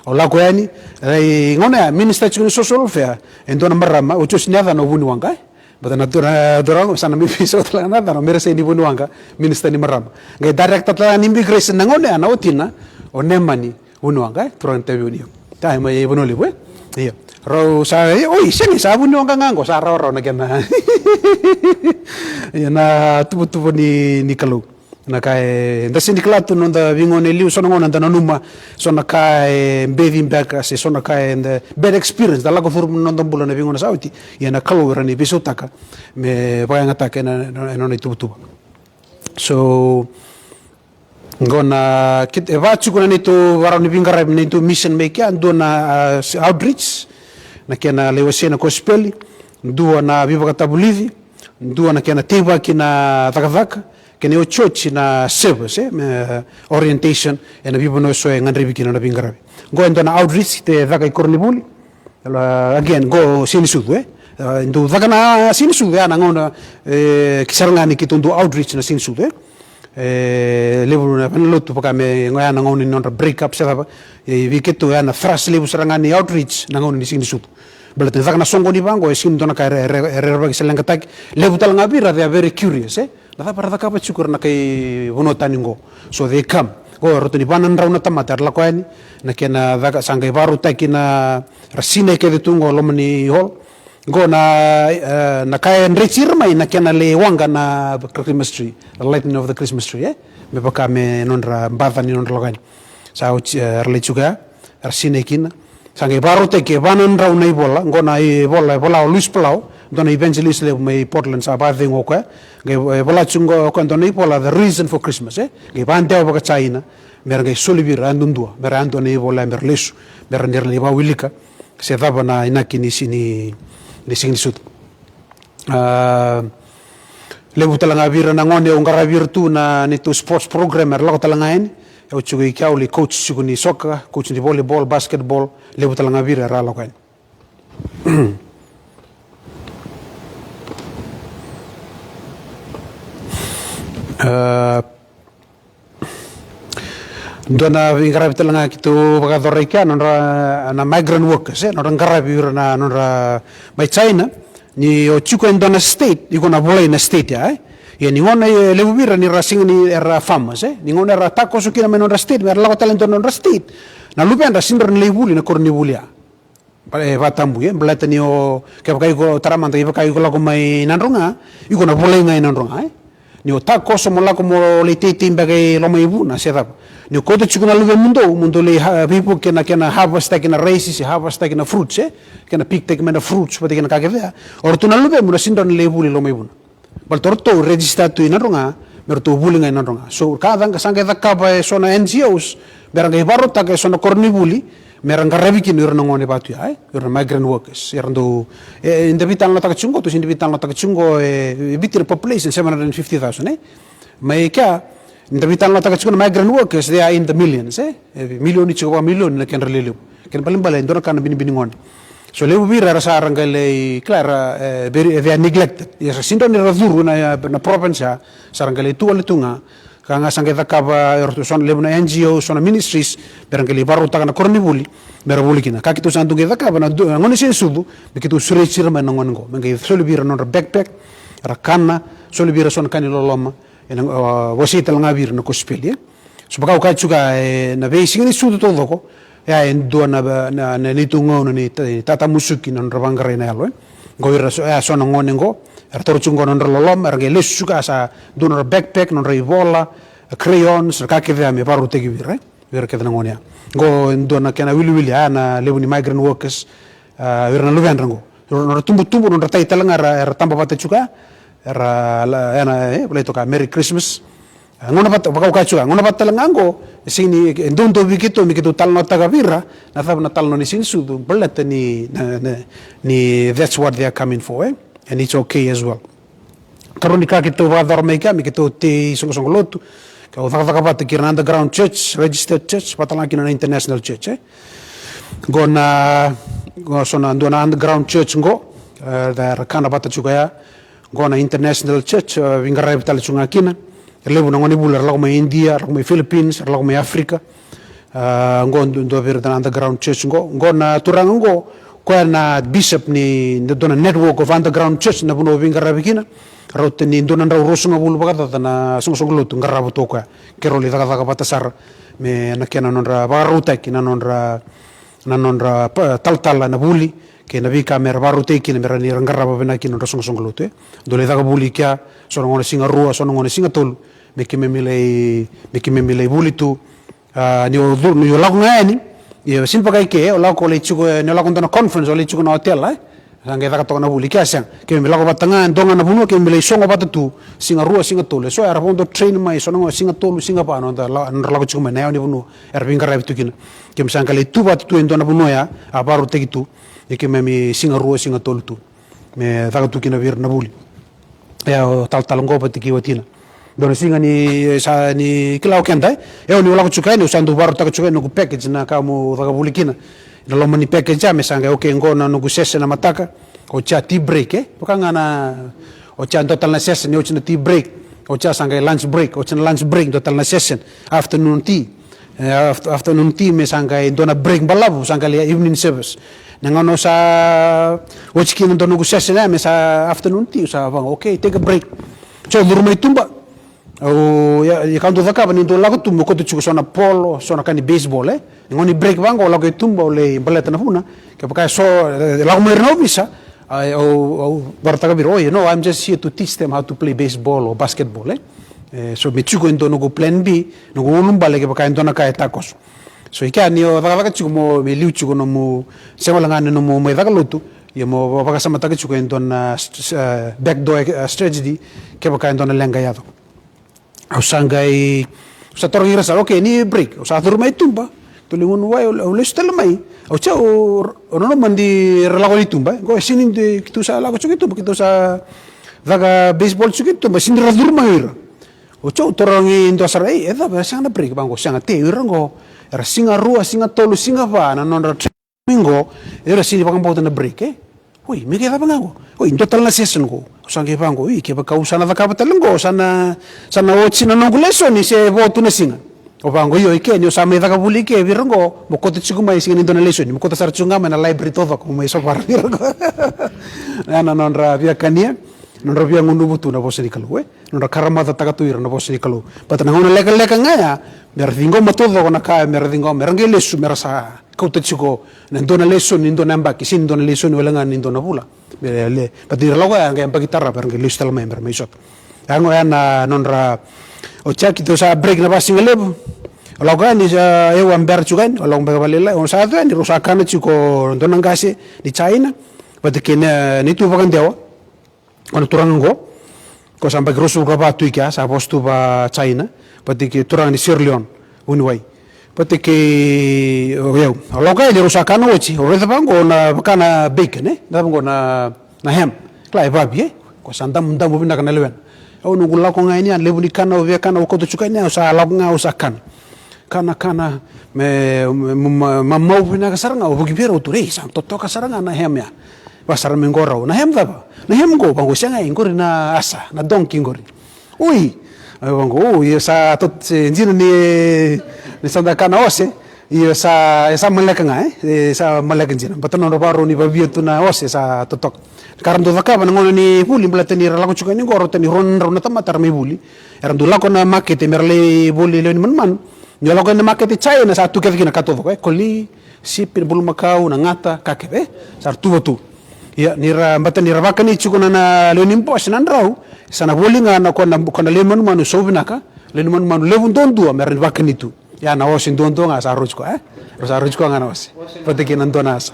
Au lako yani, e, gauna ya, minister tiko ni social welfare, e dua na marama, au sega ni yacana o Vuniwaqa, e. Baleta na dua na, dua na, sa na mai veisau tale ga na yacana, o Mereseini Vuniwaqa, minister ni marama. Qai director tale ga ni immigration na gauna ya, na watina, o Nemani Vuniwaqa, e, turaga ni Taveuni. Ta, e mai Vanua Levu, e? Io. Rau sa, e, oi, sega, sa Vuniwaqa ga qo, sa rawarawa na kena. Ia na tuvatuva ni, ni Kalou. Na ka eda sega ni kila tu na noda veigauna e liu, so na gauna eda nanuma so na ka e beci beka se so na ka eda bad experience da lako curuma na noda bula na veigauna sa oti. Ia na Kalou e rawa ni veisautaka me vakayagataka ena, ena nona ituvatuva. So qo na kit-, e va tiko na neitou varau ni veiqaravi, neitou mission mai kea, dua na, ah, outreach, na kena lai wasea na kosipeli, dua na veivakatavulici, dua na kena teivaki na cakacaka, kei na otioti na service, eh, me orientation ena veivanua eso e gadrevi kina na veiqaravi. Qo e dua na outreach e caka i koronivuli. Again, qo Siganisucu, eh? Ah, dou caka na Siganisucu, ya na gauna, eh, ki sara ga ni keitou dou outreach na Siganisucu, eh? Eh, levu na vale ni lotu vaka me qo ya na gauna ni nodra break up se cava. Eh, vei keitou ya na thrust levu sara ga ni outreach na gauna ni Siganisucu. Baleta ni caka na soqoni vaqo, e sega ni dua na ka e re-, re-, re-, rerevaki se leqataki. Levu tale ga vei ira, they are very curious, eh? Na cava era cakava tiko ira na kai vanua tani qo. So they come. Qo e rauta ni va na drau na tamata era lako yani. Na kena caka sa qai vakarautaki na, ra sinai kece tu qo loma ni hall. Qo na, eh, na ka e dreti ira mai na kena lai waqa na Christmas tree, the lighting of the Christmas tree, eh? Me vaka me nodra baca ni nodra lako yani. Sa oti, eh, ra lai tiko ya, ra sinai kina. Sa qai vakarautaki e va na drau na ivola, qo na ivola e vola o Luis Palau, dua na evangelist levu mai Portland, sa vakacegu o koya. Qai, e vola tiko qo o koya dua na ivola, The Reason for Christmas, eh? Qai vakadewa vaka China, me ra qai soli vei ira yadudua, me ra yadua na ivola, me ra lesu, me ra, ni ra lai vakawilika se cava na inaki ni si-, ni, ni Siganisucu. Ah, levu tale ga vei ira na gone au qaravi ira tu na neitou sports program, era lako tale ga yani. Au tiko i kea, au lai coach tiko ni soccer, coach ni volleyball, basketball, levu tale ga vei ira era lako yani. Ah, Dua na veiqaravi tale ga keitou vakayacora i kea, nodra na migrant workers, eh, nodra qaravi ira na nodra mai China, ni o tiko e dua na state, iko na volai na state ya, eh. Ia ni gauna e levu vei ira ni ra sega ni era farmers, eh. Ni gauna era takoso kina mai nodra state, me ra lako tale e dua na nodra state, na luvedra sega ni rawa ni lai vuli na koronivuli ya. Ba-, e, vakatabui, e, baleta ni o, kevaka iko tara mada, kevaka iko lako mai Nadroga, iko na volai ga i Nadroga, e. Ni o takoso mo lako mo lai teitei beka i Lomaivuna, se cava. Ni o kauta tiko na luvemudou, mo dou lai ha-, veivuke na kena harvest-taki na raisi, se harvest-taki na fruits, e. Kena pick-taki mai na fruits, vata kei na ka kece ya. O ratou na luvemu na sega ni lai vuli Lomaivuna. Baleta o ratou register tu i Nadroga, me ratou vuli ga i Nadroga. So, ka ca-, sa qai cakava e so na N G Os, me ra qai vakarautaka e so na koronivuli, me ra qaravi kina o ira na gone vaka tu ya, e? O ira na migrant workers, era dau, e, e, da veitalanoataka tiko qo, tou sega ni veitalanoataka tiko qo, e, e Viti na population, seven hundred and fifty thousand, e? Mai kea, da veitalanoataka tiko na migrant workers, they are in the millions, e? E, milioni tiko, vakamilioni na kedra lelevu. Kena ibalebale, e dua na ka na binibini gone. So levu vei ira era sa ra qai lai, kila era, e, very, they are neglected. Ia sa sega ni ra curu na, na province ya, sa ra qai lai tu wale tu ga. Ka ga sa qai cakava, e, so na levu na N G O, so na ministries, me ra qai lai vakarautaka na koronivuli, me ra vuli kina. Ka keitou sa dau qai cakava, na du-, na gauna ni Siganisucu, me keitou sureti ira mai na gone qo. Me qai soli vei ira na nodra backpack, era kana, soli vei ira so na ka ni loloma, ena, o, wasei tale ga vei ira na kosipeli, e. So vaka au kaya tiko, e, na veisiga ni sucu taucoko, ya e dua na, na, na neitou gauna ni ta-, tatamusuki na nodra vaqarai na yalo, e. Qo ira so, ya so na gone qo, era taura tiko qo na nodra loloma, era qai lesu tiko, sa dua na nodra backpack, nodra ivola, crayons, na ka kece ya me vakarautaki vei ira, e. Vei ira kece na gone ya. Qo e dua na kena wiliwili, ya na levu ni migrant workers, a, vei ira na luvedra qo. Nodra tubutubu, nodra tai tale ga era, era taba vata tiko ya, era la, ya na, e, volai toka, Merry Christmas. A, gauna vata, vaka au kaya tiko, gauna vata tale ga qo, e sega ni, e doudou vei keitou me keitou talanoataka vei ira na cava na talanoa ni Siganisucu, baleta ni, na, na, ni that's what they are coming for, e? And it's okay as well. Karua ni ka keitou vakayacora mai kea, me keitou tei soqosoqo lotu, keitou cakacaka vata kei ira na underground church, registered church, vata tale ga kina na international church, e? Qo na, qo so na dua na underground church qo, e, da ra kana vata tiko ya, Qo na international church, e, veiqaravi tale tiko ga kina. E levu na gone vuli, era lako mai India, era lako mai Philippines, era lako mai Africa. E, qo du-, dua vei ira na underground church qo. Qo na turaga qo, koya na bishop ni, ni dua na network of underground church na vanua au veiqaravi kina. Rauta ni dua na drau ruasagavulu vakacaca na soqosoqo lotu qarava tu o koya. Keirau lai cakacaka vata sara me na kena nodra vakarautaki na nodra na nodra pa-, talatala na vuli, kei na veika me ra vakarautaki kina me ra ni ra qarava vinaka kina nodra soqosoqo lotu, e. Dou lai caka vuli kea, so na gauna siga rua, so na gauna siga tolu, me keimami lai, me keimami lai vuli tu. A, ni o curu, ni o lako ga yani, ia sini vaka i ke, o lako, o lai tiko, ni o lako dua na conference, o lai tiko na hotel, e. Sa qai caka toka na vuli, ke a sega. Keimami lako vata ga, dua ga na vanua, keimami lai sogo vata tu, siga rua, siga tolu. E so era vodo train mai, so na gauna siga tolu, siga va, nodra la-, nodra lako tiko mai, na yawa ni vanua era veiqaravi tu kina. Keimami sa qai lai tu vata tu e dua na vanua ya, a vakarautaki tu, ia keimami siga rua, siga tolu tu. Me caka tu kina vei ira na vuli. E, o talatala oqo vata kei watina. Dua na siga ni, sa ni kila o keda, e. E, o ni o lako tiko yani, au sa dau vakarautaka tiko yani noqu package na ka meu caka vuli kina. Na loma ni package ya, me sa qai, okay, oqo na noqu session na mataka. Oti ya tea break, e. Vaka ga na, oti ya dua tale na session, ni oti na tea break. Oti ya sa qai lunch break, oti na lunch break, dua tale na session. Afternoon tea. E, aft-, afternoon tea me sa qai dua na break balavu, sa qai lai evening service. Na gauna au sa oti kina dua noqu session ya me sa afternoon tea, au sa vaqo, okay, take a break. So curu mai tuba. Au, ia, ia ka dau cakava ni dau lako tu meu kauta tiko so na polo, so na ka ni baseball, e. Na gauna ni break vaqo, au lako i tuba, au lai baleta na vuna. Kevaka e so, e, lako mai ira na ovisa, a, au, au vakaraitaka vei ira, oh, you know, I'm just here to teach them how to play baseball or basketball, e. E, so me tiko e dua noqu plan B, noqu ulubale kevaka e dua na ka e takoso. So i kea ni o cakacaka tiko mo, me liu tiko nomu, sega wale ga ni nomu mai caka lotu, ia mo va-, vakasamataka tiko e dua na st-, st-, e, backdoor, e, strategy, kevaka e dua na leqa e yaco. Au sa qai, au sa tarogi ira sara, okay, ni break, au sa curu mai tuba, tou lai gunu wai, au, au lesu tale mai. Au sa, au, au nanuma ni ra lako i tuba, e. Qo e sini de, keitou sa lako tiko i tuba, keitou sa caka baseball tiko i tuba, sini ra curu mai o ira. Au sa, au tarogi dua sara, ei, e cava, e sega na break, vaqo, sega, tea o ira qo, era siga rua, siga tolu, siga va, na nodra training qo, era sini vakabauta na break, e? Oi, me qai cava ga qo? Oi, dua tale na session qo. Au sa qai vaqo, oi, kevaka au sa na cakava tale qo, sa na, sa na oti na noqu lesoni se vo tu na siga. Au vaqo, io, i ke, ni au sa mai caka vuli i ke vei ira qo, mo kauta tiko mai siga ni dua na lesoni, mo kauta sara tiko ga mai na library taucoko, mo mai sovara vei ira qo. Ya na nodra via kania, nodra via gunuva tu na vosa ni Kalou, e? Nodra karamacataka tu ira na vosa ni Kalou. Baleta na gauna lekaleka ga ya, me ra ciqoma taucoko na ka, me ra ciqoma, me ra qai lesu, me ra sa kauta tiko na dua na lesoni ni dua na yabaki, se ni dua na lesoni wale ga ni dua na vula. Me le, baleta ni ra lako ya, qai yabaki tarava, era qai lesu tale mai, me ra mai sota. Ya qo ya na nodra, oti ya keitou sa break na vakasigalevu. Au lako yani, sa, au a bera tiko yani, au lako beka vakalailai, au sa yaco yani, rau sa kana tiko dua na qase ni China, vata kei na, na itu vakadewa. Ko na turaga qo, ko sa yabaki ruasagavulu ka va tu i kea, sa vosa tu va China, vata kei turaga ni Sierra Leone, vuniwai. Vata kei, o yau, au lako yani, rau sa kana oti, au raica vaqo na, vaka na bacon, e? Na vaqo na, na ham, kila e vavi, e? Ko sa damudamu vinaka na lewena. Au noqu lako ga yani, a levu ni kana, au via kana, au kauta tiko yani, au sa lako ga, au sa kana. Kana, kana, me, me, me, ma, mamau vinaka sara ga, au vuki vei rau, au tukuna, ei, sa totoka sara ga na ham ya. Vaka sara mai qo rau, na ham cava? Na ham qo, vaqo, sega, e qori na asa, na donkey qori. Oi, au vaqo, oi, e sa tot-, se dina ni, ni sa da kana ose, io sa, e sa maleka ga, e, e sa maleka dina. Baleta nodra vakarau ni vavia tu na ose, sa totoka. Ka ra dau cakava na gauna ni vuli, baleta ni ra lako tiko yani qo, rauta ni rua na drau na tamata era mai vuli. Era dau lako na makete me ra lai voli lewe ni manumanu. Ni o lako yani na makete China, sa tu kece kina ka taucoko, e, koli, sipi, bulumakau, na gata, ka kece, e, sa ra tuva tu. Ia, ni ra, baleta ni ra vakani tiko na, na lewe ni bose na drau, sa na voli ga na ko na, ko na lewe ni manumanu sau vinaka, lewe ni manumanu levu duadua me ra vakani tu. Ia na ose duadua ga sa rau tiko, e? Rau sa rau tiko ga na ose. Vata kei na dua na asa.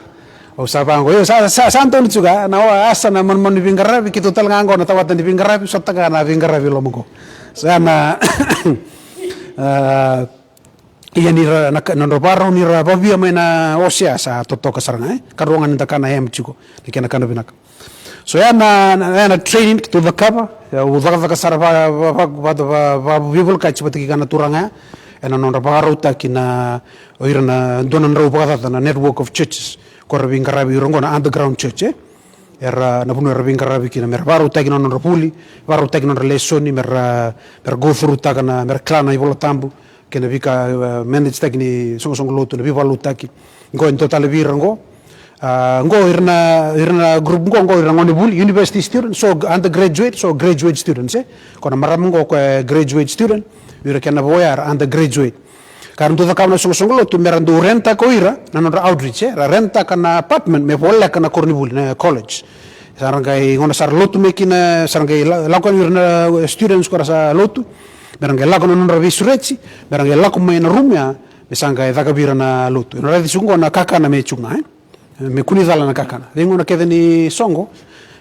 Au sa vaqo, io, sa, sa, sa donu tiko ga na o-, asa na manumanu ni veiqaravi, keitou tale ga qo na tawata ni veiqaravi, sota ga na veiqaravi loma qo. Sa na, a, ia ni ra, na ka, na nodra vakarau ni ra vavia mai na ose ya sa totoka sara ga, e? Karua ga ni da kana ham tiko, na kena kana vinaka. So ya na, na, ya na training keitou cakava, au cakacaka sara va, va, va, va, va, va, veivolekati vata kei na turaga ya, ena nodra vakarautaki na, o ira na dua na drau vakacaca na network of churches, ko ra veiqaravi ira qo na underground church, e? Era na vanua era veiqaravi kina, me ra vakarautaki na nodra vuli, vakarautaki na nodra lesoni, me ra, me ra go through taka na, me ra kila na iVola Tabu, kei na veika, e, manage taki ni soqosoqo lotu, na veivakalotutaki. Qo e dua tale vei ira qo. A, qo ira na, ira na group qo, qo ira na gone vuli, university students, so undergraduate, so graduate students, e. Ko na marama qo ko e graduate student, ira kei na vo ya era undergraduate. Ka ra dau cakava na soqosoqo lotu, me ra dau rent-taka o ira na nodra outreach, e. Ra rent-taka na apartment me voleka na koronivuli, na college. Sa ra qai, gauna sa ra lotu mai kina, sa ra qai la-, lako yani ira na students ko ra sa lotu. Me ra qai lako na nodra veisureti, me ra qai lako mai na rumu ya, me sa qai caka vei ira na lotu. Ena raici tiko qo na kakana me tiko ga, e? Me kua ni cala na kakana. Vei gauna kece ni soqo,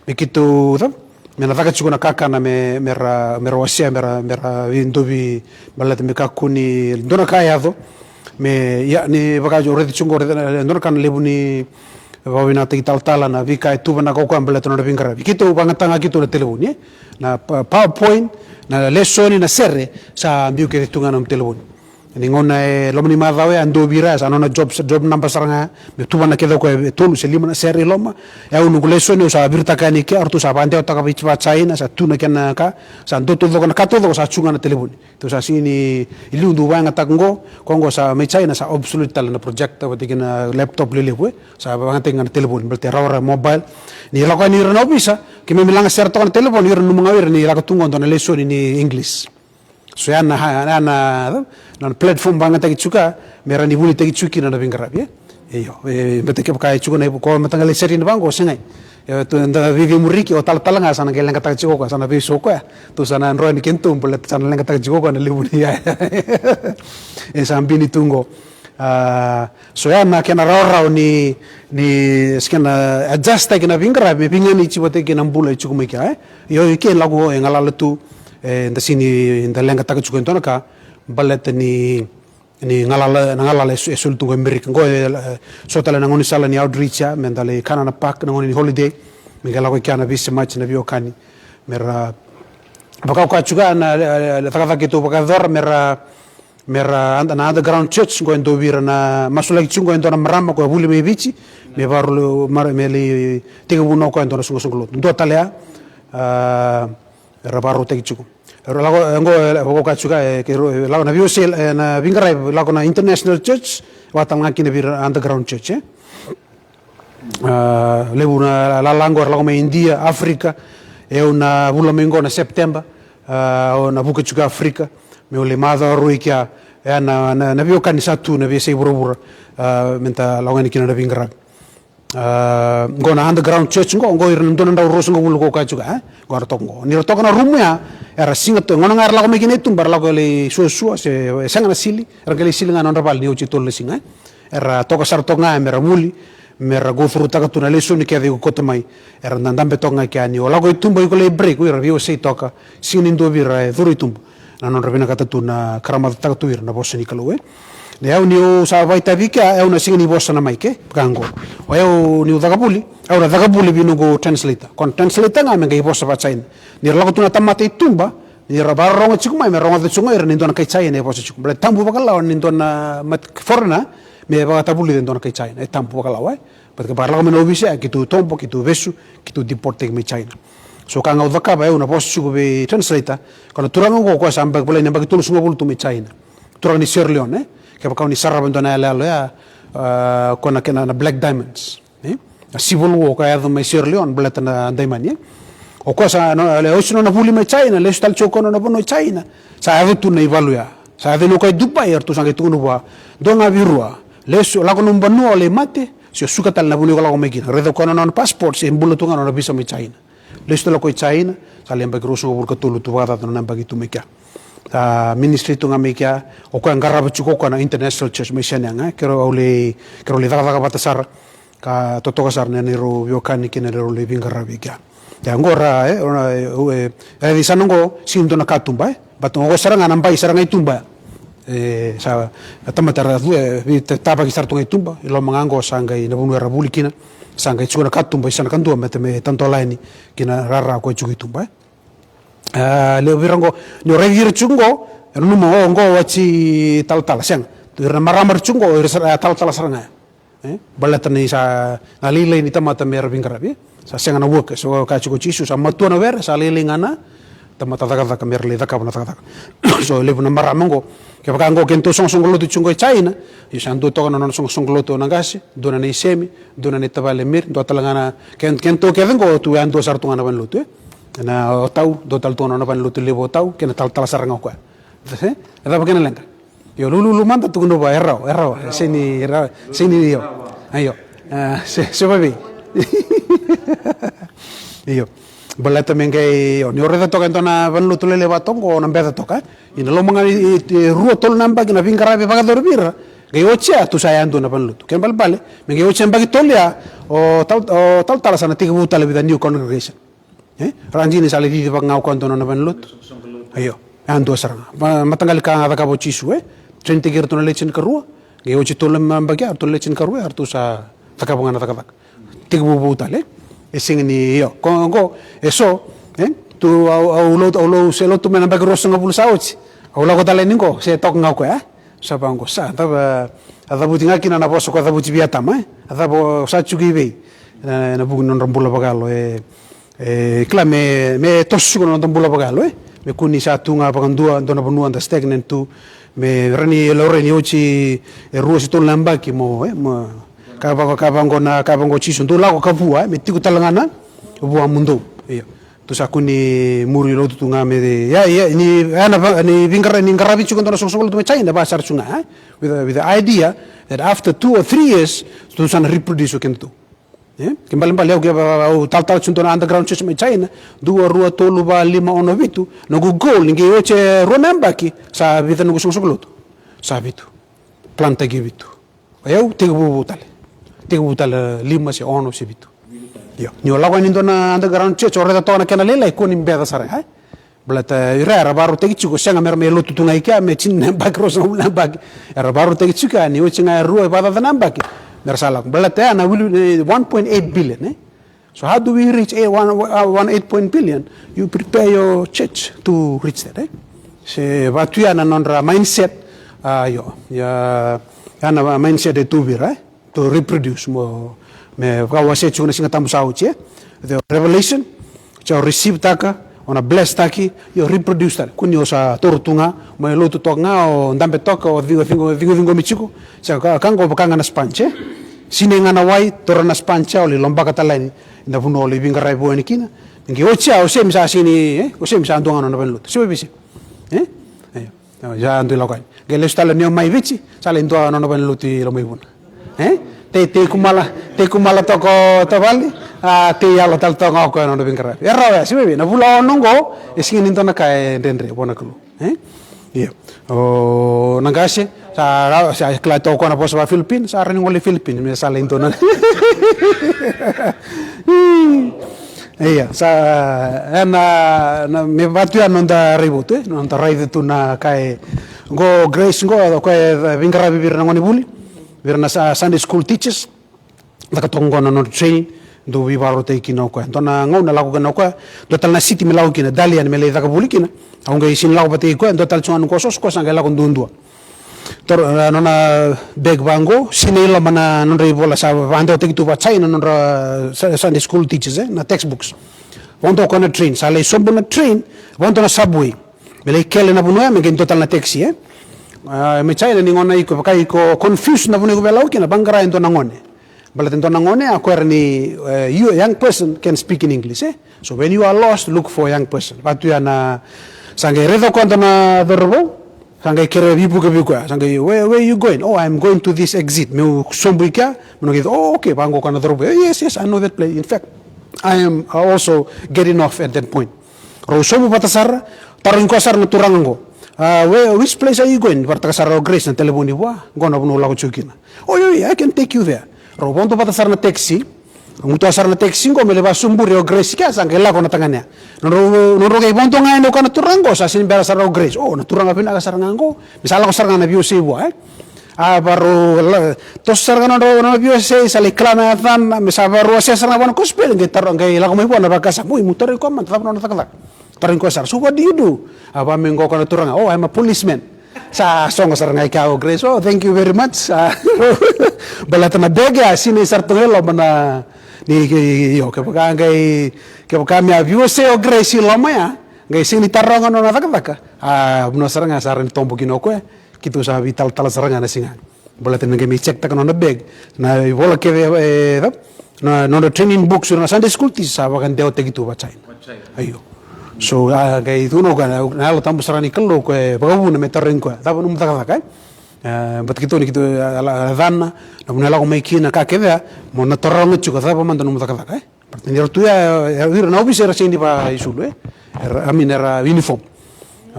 me keitou, cava? Me na caka tiko na kakana me, me ra, me ra wasea, me ra, me ra veidovi, baleta me kakua ni dua na ka e yaco, me, ia, ni vaka au raici tiko qo, raici, e, dua na ka na levu ni vakavinakataki talatala na veika e tu vinaka o koya baleta na nona veiqaravi. Keitou vakayagataka ga keitou na telefoni, e? Na pa-, PowerPoint, na lesoni, na sere, sa biu kece tu ga na nomu telefoni. Ni gauna e loma ni macawa ya, dua vei ira ya, sa nona job, job number sara ga ya, me tuvana kece o koya e tolu se lima na sere i loma. E au noqu lesoni, au sa viritaka yani ke, o ratou sa vakadewataka vei, vaka China, sa tu na kena ka, sa dua taucoko na ka taucoko sa tu ga na telefoni. Tou sa sega ni, i liu dou vakayagataka qo, koya qo sa mai China sa obsolete tale na projector vata kei na laptop lelevu, e. Sa vakayagataki ga na telefoni, baleta e rawarawa mobile. Ni lako yani ira na ovisa, keimami laga sere toka na telefoni, ira nanuma ga o ira ni lako tu qo dua na lesoni ni English. So ya na, ya na, na platform vakayagataki tiko ya, me rawa ni vunitaki tiko kina na veiqaravi, e. Io, e, baleta kevaka e tiko na ivu, ko mataqali sere ni vaqo, segai. E, tou da veivemuri kina, o talatala ga sa na qai leqataka tiko o koya, sa na veiso o koya. Tou sa na dro yani keitou, baleta sa na leqataka tiko o koya na levu ni ya. E sa bini tu qo. A, so ya na kena rawarawa ni, ni sa kena adjust-taki na veiqaravi, me veiganiti vata kei na bula e tiko mai kea, e. Io, i ke lako e galala tu, e, da sega ni da leqataka tiko e dua na ka, baleta ni ni galala, na galala e so-, e soli tu qo e Amerika. Qo e, e, so tale na gaunisala ni outreach ya, me da lai kana na park, na gauna ni holiday. Me qai lako i kea na veisemati, na veiwekani. Me ra, vaka au kaya tiko ya na, e, e, cakacaka keitou vakayacora, me ra, me ra, under-, na underground church, qo e dua vei ira na masulaki tiko, qo e dua na marama, qo e vuli mai Viti, me vakarau, mara-, me lai tekivuna o koya e dua na soqosoqo lotu. Dua tale ya, a, era vakarautaki tiko. Era lako, e, qo, e, vaka au kaya tiko, e, ke ro-, e, lako na V O C, e, na veiqaravi, lako na International Church, vaka tale ga kina vei ira underground church, e. A, levu na lala qo, era lako mai India, Africa, e, au na vula mai qo na September, a, au na vuka tiko Africa, meu lai macawa rui kea, e, na, na, na veiwekani sa tu, na veiyasai vuravura, a, me da lako ga yani kina na veiqaravi. A, qo na underground church qo, qo ira na dua na drau ruasagavulu ko kaya tiko, e? Qo era toka qo. Ni ra toka na rumu ya, era siga toka, gauna ga era lako mai kina i tuba, era lako lai suasua, se, e sega na sili, era qai lai sili ga na nodra vale ni oti e tolu na siga, e? Era toka sara toka ga, me ra vuli, me ra go through-taka tu na lesoni kece iko kauta mai, era dadabe toka ga kea ni o lako i tuba iko lai break, o ira veiwasei toka, sega ni dua vei ira e curu i tuba. Na nodra vinakata tu na karamacataka tu ira na vosa ni Kalou, e. Na yau niu sa vakaitavi kea, au na sega ni vosa na mai ke, vaka qo. O yau niu caka vuli, au na caka vuli vei noqu translator. Ko na translator ga me qai vosa vaka China. Ni ra lako tu na tamata i tuba, ni ra vakarorogo tiko mai, me rogoca tiko ga o ira ni dua na kai China e vosa tiko. Baleta e tabu vakalawa ni dua na mat-, foreigner, me vakatavulica e dua na kai China. E tabu vakalawa, e. Baleta ke vakalako mai na ovisa ya, keitou tobo, keitou vesu, keitou deport-taki mai China. So ka ga au cakava, au na vosa tiko vei translator, ko na turaga qo, o koya sa yabaki, volai ni yabaki tolusagavulu tu mai China. Turaga ni Sierra Leone, e? Kevaka o ni sarava e dua na iyaloyalo ya, a, ko na kena na Black Diamonds, e? Na civil war ka yaco mai Sierra Leone, baleta na daimani, e? O koya sa, na, le, lesu nona vuli mai China, lesu tale tiko o koya nona vanua i China. Sa yaco tu na ivalu ya. Sa yaco ni o koya i Dubai, eratou sa qai tukuna vua, dua ga vei rua. Lesu, lako nomu vanua, o lai mate, se o suka tale na vanua iko lako mai kina. Raica o koya na nona passport, se bula tu ga na nona visa mai China. Lesu tale o koya i China, sa lai yabaki ruasagavulu ka tolu tu, vakacaca na nona yabaki tu mai kea. A, ministry tu ga mai kea, o koya qarava tiko o koya na International Church mai Shenyang, e. Keirau, au lai, keirau lai cakacaka vata sara, ka totoka sara na neirau veiwekani kei na neirau lai veiqaravi kea. Ia, qo ra, e, o na, e, e, e, e, sa na qo, sega ni dua na katuba, e. But qo sara ga na bai sara ga i tuba. E, sa, na tamata era, e, vei, ta-, tavaki sara tu ga i tuba, i loma ga qo sa qai na vanua era vuli kina, sa qai tiko na katuba, i sa na kadua, me, me tadola yani ki na rara ko e tiko i tuba, e. A, levu vei ira qo, ni o raici ira tiko qo, e nanuma, o, qo wati talatala, sega. Ira na marama ra tiko qo, ira sara, a, talatala sara ga. E? Baleta ni sa na lailai ni tamata me ra veiqaravi, e? Sa sega na workers, so ka tiko Jisu, sa matua na were, sa lailai ga na tamata cakacaka me ra lai cakava na cakacaka. So, levu na marama qo, kevaka qo kedatou soqosoqo lotu tiko qo i China, io sa dua toka na nona soqosoqo lotu o Naqase, dua na nei Semi, dua na nei tavale Miri, dua tale ga na, ke, kedatou kece qo, tu yadua sara tu ga na valenilotu, e? Na o Tau, dua tale tu ga na nona valenilotu levu o Tau, kei na talatala sara ga o koya. E? E cava kena leqa? Io, lululu mada, tukuna vua, e rawa, e rawa, e sega ni rawa, sega ni, io. A, io. A, se, se vavei. Io. Baleta me qai, io, ni o raica toka e dua na valenilotu lailai vaka toka qo, o na beca toka, e? Ina loma ga ni, e, e, rua, tolu na yabaki na veiqaravi e vakayacori vei ira, qai oti ya, tu sa yadua na valenilotu. Kena ibalebale, me qai oti na yabaki tolu ya, o tal-, o talatala sa na tekivu tale with a new congregation. E? Ra dina ni sa lai cici vaka ga o koya dua na nona valenilotu. Io, yadua sara ga. Ma-, mataqali ka ga cakava o Jisu, e? Train-taki iratou na lewe tinikarua, qai oti tolu na yabaki ya, ratou na lewe tinikarua ya, ratou sa cakava ga na cakacaka. Tekivu vou tale, e? E sega ni, io, ko, qo, e so, e? Tu au, au lo-, au lo-, se lotu mai na yabaki ruasagavulu sa oti. Au lako tale yani qo, se toka ga o koya, e? Sa vaqo, sa, cava, a cavuti ga kina na vosa ko a cavuti vei Atama, e? A cava o sa tiko i vei? Na, na vuku ni nodra bula vakayalo, e, e, kila me, me toso tiko na noda bula vakayalo, e? Me kua ni sa tu ga vakadua, dua na vanua da stagnant tu, me rawa ni laurai ni oti e rua se tolu na yabaki mo, e, mo, ka vaqo, ka vaqo na, ka vaqo o Jisu, dou lako ka vua, e? Me tiko tale ga na vua mudou. Io. Tu sa kua ni muri lotu tu ga me, ia, ia, ni, ia na va-, ni veiqara-, ni qaravi tiko e dua na soqosoqo lotu mai China, vaka sara tu ga, e? With a, with the idea that after two or three years, tu sa na reproduce o kedatou. E? Kena ibalebale au keva, au talatala tiko e dua na underground church mai China, dua, rua, tolu, va, lima, ono, vitu, noqu goal, ni qai oti e rua na yabaki, sa vica noqu soqosoqo lotu. Sa vitu. Plan-taki e vitu. O yau, tekivu vou tale. Tekivu tale lima se ono se vitu. Io. Ni o lako yani e dua na underground church, o raica toka na kena lailai, kua ni beca sara, e? Baleta ira era vakarautaki tiko, sega mera mai lotu tu ga i kea, me tini na yabaki, ruasagavulu na yabaki. Era vakarautaki tiko ya, ni oti ga e rua, e vakacaca na yabaki, mera sa lako. Baleta ya na wili, e, one point eight billion, e? So how do we reach a one, uh, one eight point billion? You prepare your church to reach that, e? Se vaka tu ya na nodra mindset, a, io, ya, ya na mindset e tu vei ira, e? To reproduce mo, me vakawasei tiko na Siga Tabu sa oti, e? The revelation, sa o receive-taka, o na bless-taki, io, reproduce tale. Kua ni o sa toro tu ga, mai lotu toka ga, o dabe toka, o cigo, cigo, cigo, ciqomi tiko. Sa ka, ka qo vaka ga na sponge, e? Sinai ga na wai, taura na sponge, o lai lobaka tale yani na vanua o lai veiqaravi vou yani kina. Qai oti ya, o semi sa sega ni, e? O semi sa dua ga na nona valenilotu. Se vei se. E? Io. Io, sa dui lako yani. Qai lesu tale ni o mai Viti, sa lai dua na nona valenilotu i Lomaivuna. E? Tei, tei kumala, tei kumala toka o tavale, a, tei yalo tale toka ga o koya na nona veiqaravi. E rawa ya, se vei, na vula ono qo, e sega ni dua na ka e dredre vua na Kalou. E? Io. O na qase, sa, sa kila toka o koya na vosa vaka-Philippine, sa rawa ni gole i Philippine, me sa lai dua na. Ia, sa, e na, na, me vaka tu ya na noda raivotu, e, na noda raica tu na ka e, qo Grace qo, o koya e veiqaravi vei ira na gonevuli, vei ira na sa-, Sunday school teachers, caka toka qo na nodra training, dau veivakarautaki kina o koya. Dua na gauna lako kina o koya, dua tale na city me lako kina, Dalian me lai caka vuli kina, au qai sega ni lako vata kei koya, dua tale tiko ga na noqu soso, koya sa qai lako duadua. Toro, e, nona bag vaqo, sinai loma na nodra ivola sa vakadewataki tu vaka-China na nodra Sa-, Sunday school teachers, e, na textbooks. Vakadua o koya na train, sa lai sobu na train, vakadua na subway. Me lai kele na vanua ya, me qai dua tale na taxi, e. A, mai China ni gauna iko, vaka iko confused na vanua iko via lako kina, vaqara e dua na gone. Baleta e dua na gone, a, o koya era ni, e, you, a young person can speak in English, e. So when you are lost, look for a young person. Vaka tu ya na, sa qai raica o koya dua na cauravou, sa qai kerea veivuke vei koya, sa qai, "Where, where you going?" "Oh, I'm going to this exit." Meu sobu i kea, meu na qai, "Oh, okay," vaqo o koya na cauravou. "Eh, yes, yes, I know that place. In fact, I am, uh, also getting off at that point." Rau sobu vata sara, tarogi koya sara na turaga qo. "Ah, where, which place are you going?" Vakaraitaka sara o Grace na talevoni vua, "Qo na vanua au lako tiko kina." "Oh, io, io, I can take you there." Rau vodo vata sara na taxi, gutuwa sara na taxi qo me lai vakasuburi o Grace kea, sa qai lako na tagane ya. Nodrau, nodrau qai vodo ga yani o koya na turaga qo, sa sega ni bera sara o Grace. "Oh, na turaga vinaka sara ga qo." Me sa lako sara ga na veiwasei vua, e? A, varau, la, toso sara ga nodrau, nona veiwasei, sa lai kila na yacana, me sa varau wasea sara ga vua na kosipeli, qai taro, qai lako mai vua na vakasama, "Oi, meu tarogi koya mada, cava nona cakacaka?" Tarogi koya sara, "So what do you do?" A, vaka me qo o koya na turaga, "Oh, I'm a policeman." Sa sogo sara ga i kea o Grace, "Oh, thank you very much." A, baleta na bege a sinai sara tu ga i loma na, ni, ke, io, kevaka qai, kevaka me a veiwasei o Grace i loma ya, qai sega ni taroga nona cakacaka. A, vanua sara ga sa rawa ni tobo kina o koya. Keitou sa veitalatala sara ga na siga. Baleta ni qai mai check-taka nona bag, na ivola kece, e, na, nona training books, na Sunday school teacher, sa vakadewataki tu vaka-China. Io. So, a, qai tukuna o koya, na, na Yalo Tabu sara ni Kalou, o koya e vakavuna me tarogi koya, "Cava nomu cakacaka, e?" E, baleta keitou ni keitou, a, a, a, yacana, na vanua e lako mai kina, ka kece ya, mo na taroga tiko, "Cava mada nomu cakacaka, e?" Baleta ni ra tu ya, e, ira na ovisa era sega ni vakaisulu, e. Era, I mean, era uniform.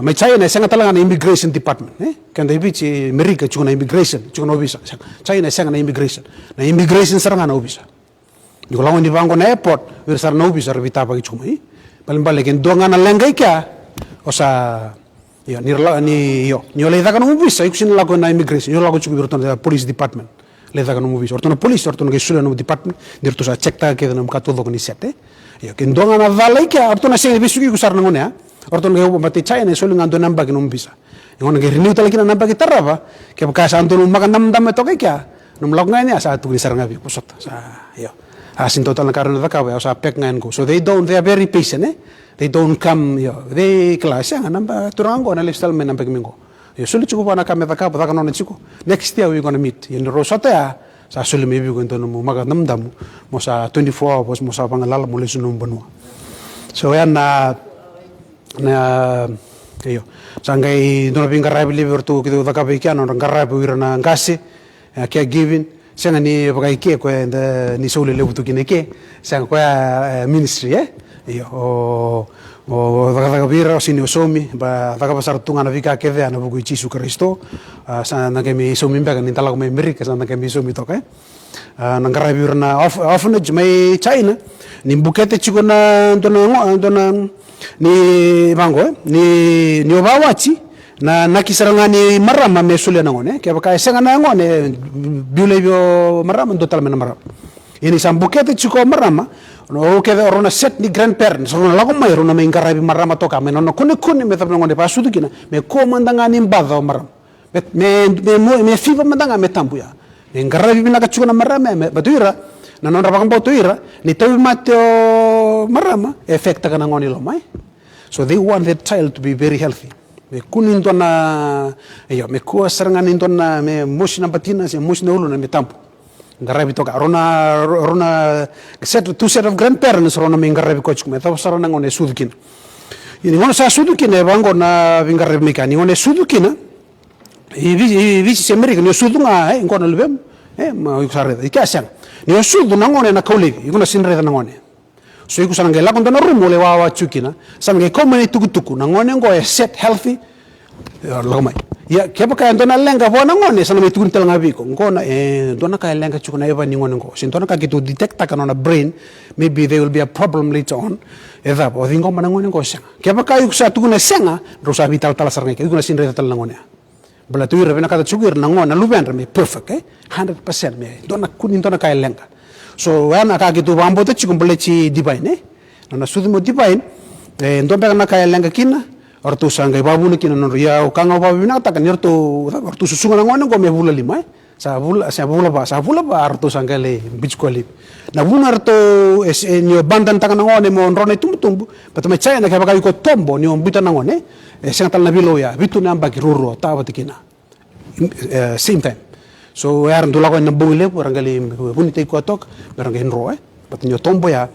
Mai China e sega tale ga na immigration department, e. Keda i Viti, Amerika, tiko na immigration, tiko na ovisa. China e sega na immigration. Na immigration sara ga na ovisa. Ni ko lako ni vaqo na airport, o ira sara na ovisa era veitavaki tiko mai. Balebale ke dua ga na leqa i kea, o sa, io, ni ra la-, ni, io, ni o lai caka nomu visa, iko sega ni lako na immigration, ni o lako tiko vei iratou na police department. Lai caka nomu visa. O ratou na police, o ratou na qai solia nomu department, ni ratou sa check taka kece nomu ka taucoko ni set, e. Io, ke dua ga na cala i kea, o ratou na sega ni vesuki iko sara na gone ya. O ratou na qai, o, baleta i China e soli ga dua na yabaki nomu visa. Ia gauna qai renew tale kina na yabaki tarava, kevaka sa dua nomu makadamadama e toka i kea, nomu lako ga yani ya sa tukuni sara ga vei iko, vosota, sa, io. A, sega ni dua tale na ka rawa ni cakava, au sa pack ga yani qo. So they don't, they are very patient, e? They don't come, io, they kila, sega, na ba-, turaga qo na lifestyle mai na yabaki mai qo. Io, soli tiko vua na ka me cakava, caka nona tiko. Next year we gonna meet. Ia ni rau sota ya, sa soli mai vei iko e dua nomu makadamudamu, mo sa twenty-four hours, mo sa vagalala, mo lesu nomu vanua. So ya na Na, io. Sa qai dua na veiqaravi levu eratou keitou cakava i kea, na nodra qaravi o ira na qase, e, caregiving. Sega ni vaka i ke, koya eda, ni sauli levu tu kina i ke. Sega, koya, e, ministry, e? Io, o, o cakacaka vei ira, o sega ni o saumi, ba, cakava sara tu ga na veika kece ya ena vuku i Jisu Karisito. A, sa na qai mai saumi beka, ni da lako mai Amerika, sa na qai mai saumi toka, e? A, na qaravi ira na orph-, orphanage mai China. Ni bukete tiko na dua na go-, dua na, ni vaqo, e? Ni, ni o vawati, na, na inaki sara ga ni marama me solia na gone. Kevaka e sega na gone, biu laivi o marama, dua tale mai na marama. Ia ni sa bukete tiko o marama, o rau kece, o rau na set ni grandparents, rau na lako mai, rau na mai qaravi marama toka, mai nona kunekune me cava na gone vakasucu kina, me kua mada ga ni baca o marama. Me, me, me mo-, me fiva mada ga me tabu ya. Me qaravi vinaka tiko na marama ya, me, baleta o ira, na nodra vakabauta o ira, ni tauvimate o marama, e affect-taka na gone i loma, e. So they want that child to be very healthy. Me kua ni dua na, io, me kua sara ga ni dua na, me mosi na batina, se mosi na uluna, me tabu. Qaravi toka, rau na, rau na set, two set of grandparents, rau na mai qaravi koya tiko, me cava sara na gone e sucu kina. Ia ni gauna sa sucu kina, e vaqo na veiqaravi mai kea, ni gauna e sucu kina, I Viti, i Viti se Amerika, ni o sucu ga, e, qo na luvemu, e, ma iko sa raica, i kea sega. Ni o sucu na gone na kau laivi, iko na sega ni raica na gone. So iko sa na qai lako dua na rumu o lai wawa tiko kina, sa na qai kau mai na itukutuku, na gone qo e set, healthy, e, lako mai. Ia, kevaka e dua na leqa vua na gone, sa na mai tukuni tale ga vei iko, qo na, e, dua na ka e leqa tiko na yava ni gone qo. Se dua na ka keitou detect-taka na nona brain, maybe there will be a problem later on. E cava, o ciqoma na gone qo, sega. Kevaka iko sa tukuna sega, drau sa veitalatala sara ga i ke, iko na sega ni raica tale na gone ya. Baleta o ira vinakata tiko o ira na gone, na luvedra me perfect, e? Hundred percent, me dua na kua ni dua na ka e leqa. So, oya na ka keitou vakabauta tiko baleti Divine, e? Na nona sucu mai o Divine, e, dua beka na ka e leqa kina, o ratou sa qai vakavuna kina na nodra, ia, o ka ga au vakavinavinakataka ni ratou, ratou susuga na gone qo me vula lima, e? Sa vula, sa vula va, sa vula va, ratou sa qai lai biuti koya laivi. Na vuna ratou, e, e, ni o abandon-taka na gone mo dro na itubutubu, baleta mai China kevaka iko tobo, ni o biuta na gone, e sega tale na veilauya, vitu na yabaki ruarua, tawa vata kina. E, same time. So, era dau lako yani na bogi levu, era qai lai vunitaki koya toka, me ra qai dro, e. Baleta ni o tobo ya.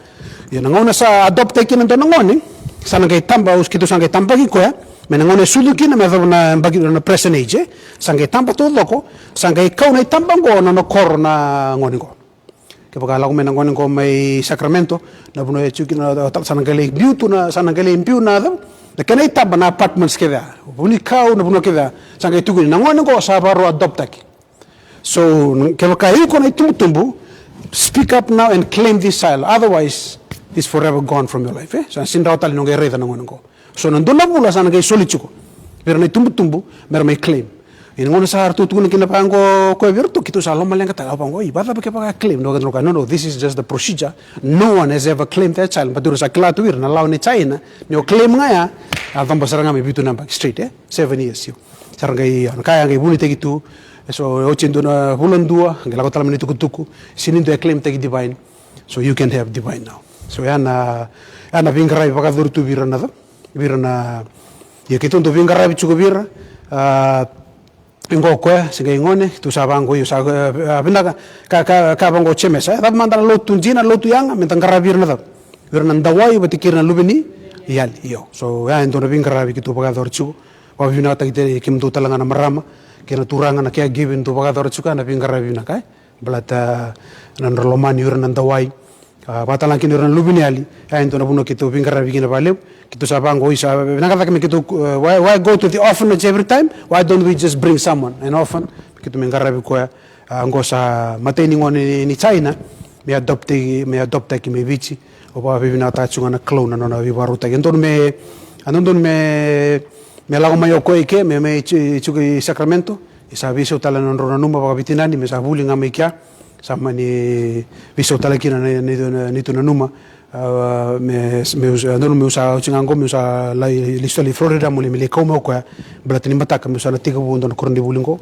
Ia na gauna sa adopt-taki kina dua na gone, sa na qai taba, au, keitou sa qai tabaki koya, me na gauna e sucu kina, me yacova na yabaki na present age, e. Sa qai taba taucoko, sa qai kau na itaba qo, na nona koro na gone qo. Kevaka lako mai na gone qo mai Sacramento, na vanua e tiko kina, sa na qai lai biu tu na, sa na qai lai biu na, na kena itaba na apartments kece ya. Vunikau, na vanua kece ya. Sa qai tukuni, na gone qo sa vakarau adopt-taki. So, kevaka iko na itubutubu, speak up now and claim this child. Otherwise, he's forever gone from your life, e? Sa sega ni rawa tale ni o qai raica na gone qo. So na dua na vula sa na qai soli tiko vei ira na itubutubu me ra mai claim. Ia na gauna sa ratou tukuna kina vaqo koya vei iratou, keitou sa lomaleqataka, au vaqo, "Oi, vakacava kevaka claim?" Na wekadra na kaya, "No, no, this is just the procedure. No one has ever claimed that child." But ira sa kila tu ira na lawa ni China, ni o claim ga ya, a coba sara ga mai vitu na yabaki straight, e? Seven years, io. Sa ra qai, na ka ya qai vunitaki tu. So oti e dua na vula dua, qai lako tale mai na itukutuku. Sega ni dua e claim-taki Divine. So you can have Divine now. So ya na, ya na veiqaravi vakayacori tu vei ira na ca. Vei ira na, ia keitou dau veiqaravi tiko vei ira, a, e qo o koya, se qai gone, keitou sa vaqo, io, sa, e, a, vinaka, ka, ka, ka vaqo o James, e, cava mada na lotu dina, lotu yaga, me da qaravi ira na cava? Vei ira na dawai, vata kei ira na luve ni yali, io. So, ya e dua na veiqaravi keitou vakayacora tiko, vakavinavinakataki kemudou tale ga na marama, kei na turaga na caregiving dou vakayacora tiko, ya na veiqaravi vinaka, e. Baleta na nodra lomani o ira na dawai, Ka vakatalega kina o ira na luveniyali, e dua na vanua keitou veiqaravi kina vakalevu. Keitou sa vaqo, isa, vinaka cake me keitou, e, why, why go to the orphanage every time? Why don't we just bring someone, an orphan? Keitou me qaravi koya. A, qo sa matai ni gone ni, ni China, me adopt-, me adopt-taki mai Viti. Au vakavinavinakataka tiko ga na Kalou na nona veivakarautaki. E dodonu me, a dodonu me, me lako mai o koya i ke, me, me tu-, tiko i Sacramento. E sa veisau tale na nodrau nanuma vakaveitinani, me sa vuli ga mai kea. Sa mani veisau tale kina na, na, na, neitou nanuma. A, me, me, a dodonu meu sa oti ga qo, meu sa lai, lesu tale i Florida, meu lai, me lai kau mai o koya. Baleta ni mataka meu sa na tekivu dua na koronivuli qo.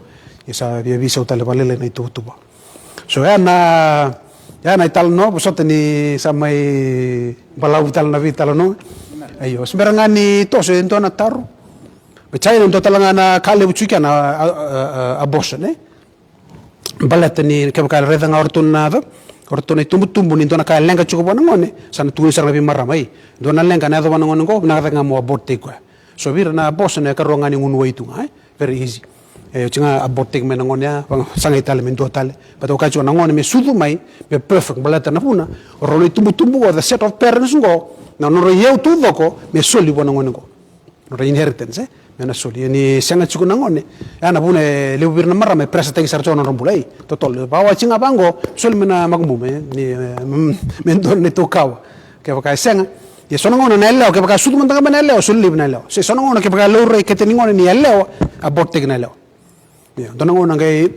E sa via veisau tale vakalailai na ituvatuva. So, ya na, ya na italanoa, vosota ni sa mai balavu tale na veitalanoa. Io, se bera ga ni toso e dua na taro. Me China e dua tale ga na ka levu tiko kina, a, a, a, abortion, e? Baleta ni kevaka e raica ga o ratou na, o ratou na itubutubu ni dua na ka e leqa tiko vua na gone, sa na tukuni sara ga vei marama, e. Dua na leqa na yaco vua na gone qo, vinaka cake ga mo abort-taki koya. So vei ira na abortion e karua ga ni gunu wai tu ga, e? Very easy. E, oti ga abort-taki mai na gone ya, vakasagai tale me dua tale. But au kaya tiko na gone me sucu mai, me perfect, baleta na vuna, o rau na itubutubu qo, the set of parents qo, na nodra iyau taucoko, me soli vua na gone qo. Nodra inheritance, e? Me na soli, ia ni sega tiko na gone. Ya na vuna e levu vei ira na marama, e pressure-taki sara tiko na nodra bula, e. Totolo, vakaoti ga vaqo, soli mai na makubumu, e. Ni, e, me dua na neitou kawa. Kevaka e sega, ia so na gauna na yalewa, kevaka sucu mada ga mai na yalewa, soli laivi na yalewa. Se so na gauna kevaka e laurai kete ni gone ni yalewa, abort-taki na yalewa. Ia, dua na gauna qai,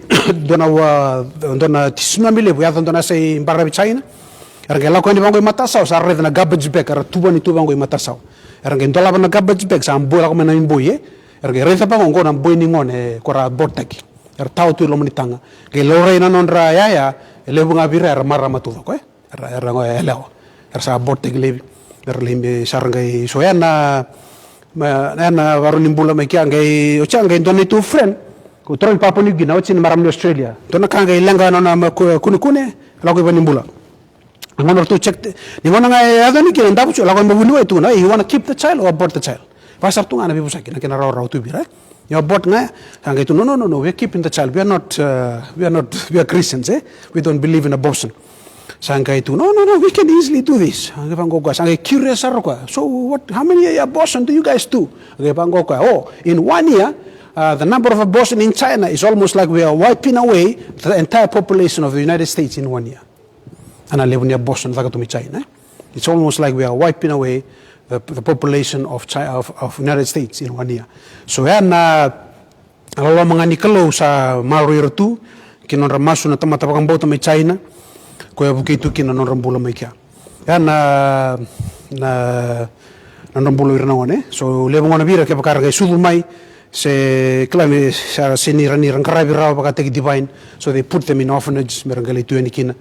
dua na wa, dua na tsunami levu, yaco dua na yasai baravi China. Era qai lako yani vaqo i matasawa, sa raica na garbage bag, era tuvani tu vaqo i matasawa. Era qai dolava na garbage bag, sa boi lako mai na iboi, e. Era qai raica vaqo, qo na boi ni gone, ko ra abort-taki. Era tawa tu i loma ni taga. Qai laurai na nodra yaya, e levu ga vei ira, era marama taucoko, e. Era, era qo yalewa. Era sa abort-taki laivi. Era laivi sara qai so ya na, ma, ya na varo ni bula mai kea qai, oti ya qai dua na neitou friend. Ko toro ni Papua New Guinea, oti ni marama ni Australia. Dua na ka qai leqa na nona ma ku-, kunekune, lako i va ni bula. Na gauna ratou check, ni gauna ga e yaco yani kina, davo tiko, lako i va ni bula, e tukuna, "Hey, you wanna keep the child or abort the child?" Vaka sara tu ga na veivosaki, na kena rawarawa tu vei ira, e? Ni abort ga, sa qai tu, "No, no, no, no, we are keeping the child. We are not, uh, we are not, we are Christians, e? We don't believe in abortion." Sa qai tu, "No, no, no, we can easily do this." Sa qai vaqo koya, sa qai curious sara koya. "So what, how many abortion do you guys do?" Sa qai vaqo koya, "Oh, in one year, uh, the number of abortion in China is almost like we are wiping away the entire population of the United States in one year." A na levu ni abortion caka tu mai China, e? It's almost like we are wiping away the, the population of Chi-, of, of United States in one year. So ya na loloma ga ni Kalou sa maroroi ira tu, kei na nodra masu na tamata vakabauta mai China, koya vukei tu kina na nodra bula mai kea. Ya na, na, na nodra bula o ira na gone. So levu gona vei ira kevaka ra qai sucu mai, se kila me sa sega ni ra ni ra qaravi rawa vakataki divine. So they put them in orphanage, me ra qai lai tu yani kina.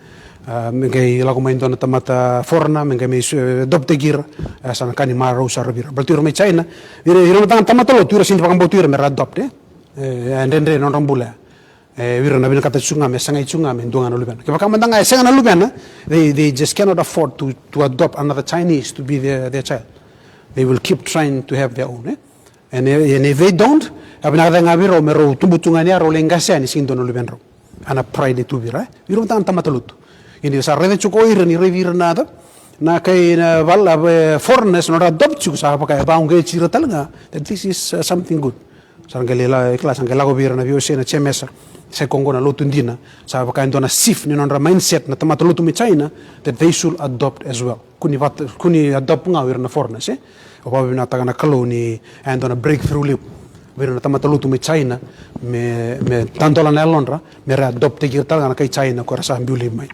A, me qai lako mai dua na tamata foreigner, me qai mai su-, adopt-taki ira. A, sa na ka ni marau sara vei ira. Baleta tu ira mai China, ira, ira mada ga na tamata lotu, ira sega ni vakabauta tu ira me ra adopt, e. E, e dredre na nodra bula. E, vei ira na vinakata tiko ga me sagai tiko ga me dua ga na luvena. Kevaka mada ga e sega na luvena, they, they just cannot afford to, to adopt another Chinese to be their, their child. They will keep trying to have their own, e? And, and if they don't, a vinaka cake ga vei rau me rau tubu tu ga ni a rau lai qase yani sega ni dua na luvedrau. A na pride e tu vei ira, e? Vei ira mada ga na tamata lotu. Ia ni sa raica tiko o ira ni raici ira na, na kai na vala, e, foreigners, nodra adopt tiko, sa vaka e vaqo e tiko ira tale ga, that this is, uh, something good. Sa ra qai lai la, e kila, sa qai lako vei ira na V O C na Chemesa. Sa i koya qo na lotu dina. Sa vaka e dua na shift ni nodra mindset na tamata lotu mai China, that they should adopt as well. Kua ni vata, kua ni adopt ga o ira na foreigners, e? Au vakavinavinakataka na Kalou ni e dua na breakthrough levu vei ira na tamata lotu mai China, me, me tadola na yalodra, me ra adopt-taki ira tale ga na kai China ko ra sa biu laivi mai.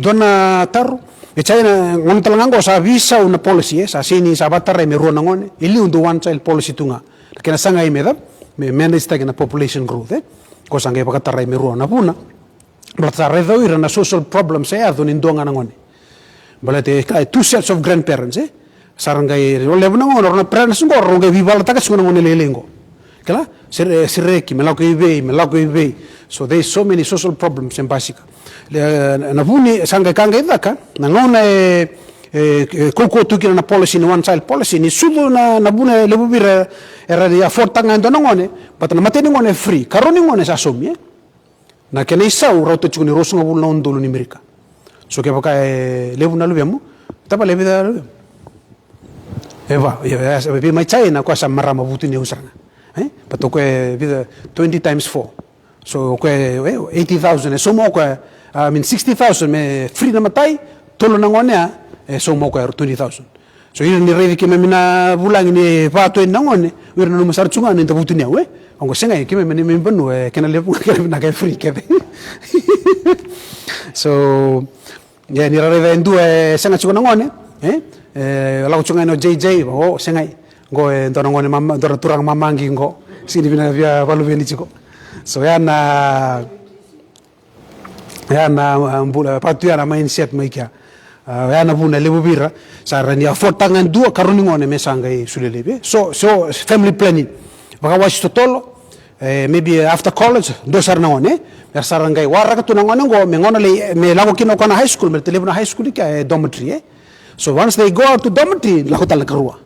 Dua na taro, e China, gauna tale ga qo sa veisau na policy, e, sa sega ni sa vakatarai me rua na gone, e liu dua one child policy tu ga. Na kena sagai me ca, me manage-taki na population growth, e. Ko sa qai vakatarai me rua na vuna. Baleta sa raica o ira na social problems e yaco ni dua ga na gone. Baleta e kila, two sets of grandparents, e. Sa ra qai, levu na gauna, rau na parents qo, rau qai veivalataka tiko na gone lailai qo. Kila, sere-, sereki, me lako i vei, me lako i vei. So there's so many social problems e basika. Le, na vuni, sa qai ka qai caka, na gauna e, e, e kaukauwa tu kina na policy, na one child policy, ni sucu na, na vuna e levu vei ira, era ni afford-taka ga e dua na gone, but na matai ni gone e free, karua ni gone sa saumi, e. Na kena isau, rauta tiko ni ruasagavulu na udolu ni Merika. So kevaka e levu na luvemu, tavale e vica luvemu? E va, ia, e, e, vei mai China, koya sa marama vutuniyau sara ga. E? But o koya e vica, twenty times four. So o koya e, e, eighty thousand, e sauma o koya, I mean, sixty thousand me free na matai, tolu na gone ya, e sauma o koya twenty thousand. So ira ni raici keimami na vulagi ni va twenty na gone, o ira nanuma sara tu ga ni da vutuniyau, e? Oqo segai, keimami ni mai vanua, e, kena levu ga, kena vinaka e free kece. So, ia, ni ra raica e dua e sega tiko na gone, e? E, lako tiko ga ina o J J, o, segai. Qo e dua na gone mama, dua na turaga mamaqi qo. Sega ni vinaka via vakaluveni tiko. So, ya na, ya na, a, bula, vatu ya na mindset mai kea. A, ya na vuna e levu vei ira sa rawa ni afford-taka ga e dua, karua ni gone me sa qai solia laivi. So, so family planning. Vakawasi totolo, e, maybe after college, dua sara na gone, e? Me ra sa ra qai waraka tu na gone oqo, me gauna lai, me lako kina o koya na high school, me ra levu na high school i kea e dormitory, e? So once they go out to dormitory, lako tale na karua.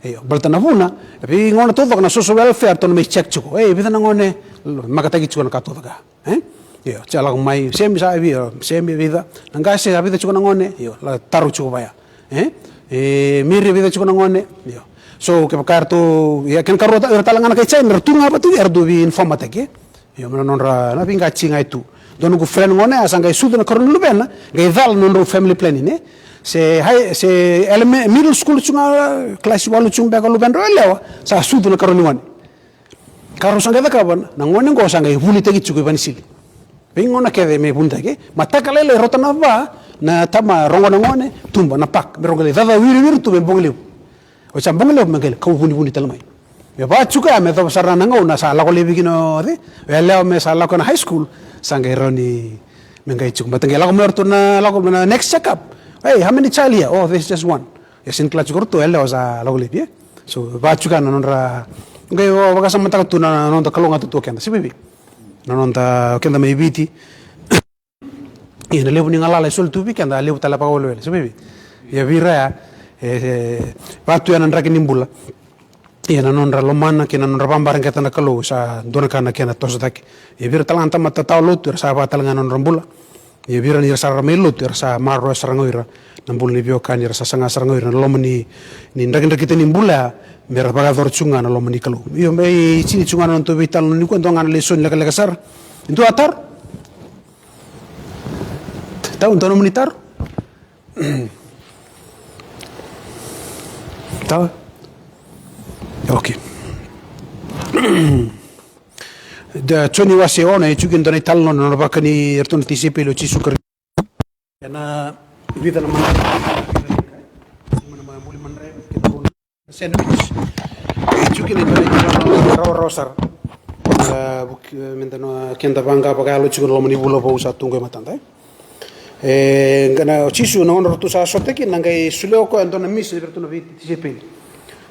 Io, baleta na vuna, e veigauna taucoko na social welfare ratou na mai check tiko. E, vica na gone, makataki tiko na ka taucoko. E? Io, sa lako mai, semi sa e vica, semi e vica. Na qase, a vica tiko na gone, io, la taro tiko vaya. E? E, Miri e vica tiko na gone, io. So, kevaka eratou, ia, kena karua, era tale ga na kai China, era tu ga vatu, era dau vei inform-taki, e? Io, me na nodra, na veiqati ga e tu. Dua noqu friend gone, a sa qai sucu na karua ni luvena, qai cala na nodrau family planning, e? Se high, se eleme-, middle school tu ga, class walu tu beka luvedrau yalewa, sa sucu na karua ni gone. Ka rau sa qai cakava, na gone oqo sa qai vunitaki tiko i Vanisili. Veigauna kece me vunitaki, e? Mataka lailai rauta na va, na tama rogo na gone, tuba na park, me rau qai lai cacawiriwiri tu me bogi levu. Oti sa bogi levu me qai kau vunivuni tale mai. Me va tiko ya me yacova sara na gauna sa lako laivi kina o cei, o yalewa me sa lako na high school, sa qai rawa ni me qai tiko. Baleta qai lako mai o ratou na, lako mai na next check-up. Hey, how many child here? Oh, there's just one. Ia sega ni kila tiko o ratou, yalewa sa lako laivi, e? So, va tiko ya na nodra, qai vakasamataka tu na noda kalougata tu o keda, se vei vei? Na noda, o keda mai Viti. Ia na levu ni galala e soli tu vei keda, a levu tale vakawelewele, se vei vei? Ia vei ira ya, e, e, va tu ya na draki ni bula. Ia na nodra lomana kei na nodra vakabaregeta na Kalou sa dua na ka na kena toso cake. Ia vei ira tale ga na tamata tawa lotu, era sa va tale ga na nodra bula. Ia vei ira ni ra sa ra mai lotu, era sa maroroya sara ga o ira na bula ni veiwekani, era sa saga sara ga o ira na loma ni, ni drakidrakita ni bula ya, me ra vakayacora tiko ga na loma ni Kalou. Io, me tini tiko ga na nodatou veitalanoa nikua, dua ga na lesoni lekaleka sara. Dua a taro? Tau, dua nomuni taro? Tau? Okay. Da Joni wase ono, e tiko kina e dua na italanoa na nona vakani iratou na tisaipeli o Jisu Karisito. Ena vica na madrai, na buli madrai, sandwich. E tiko kina e dua na italanoa rawarawa sara. A, vuki, e, meda na, keda vaqa vakayalo tiko na loma ni vula vou sa tu qo e matada, e. E, qai na o Jisu, na gauna ratou sa sota kina, na qai solia o koya e dua na misi vei iratou na veitisaipeli.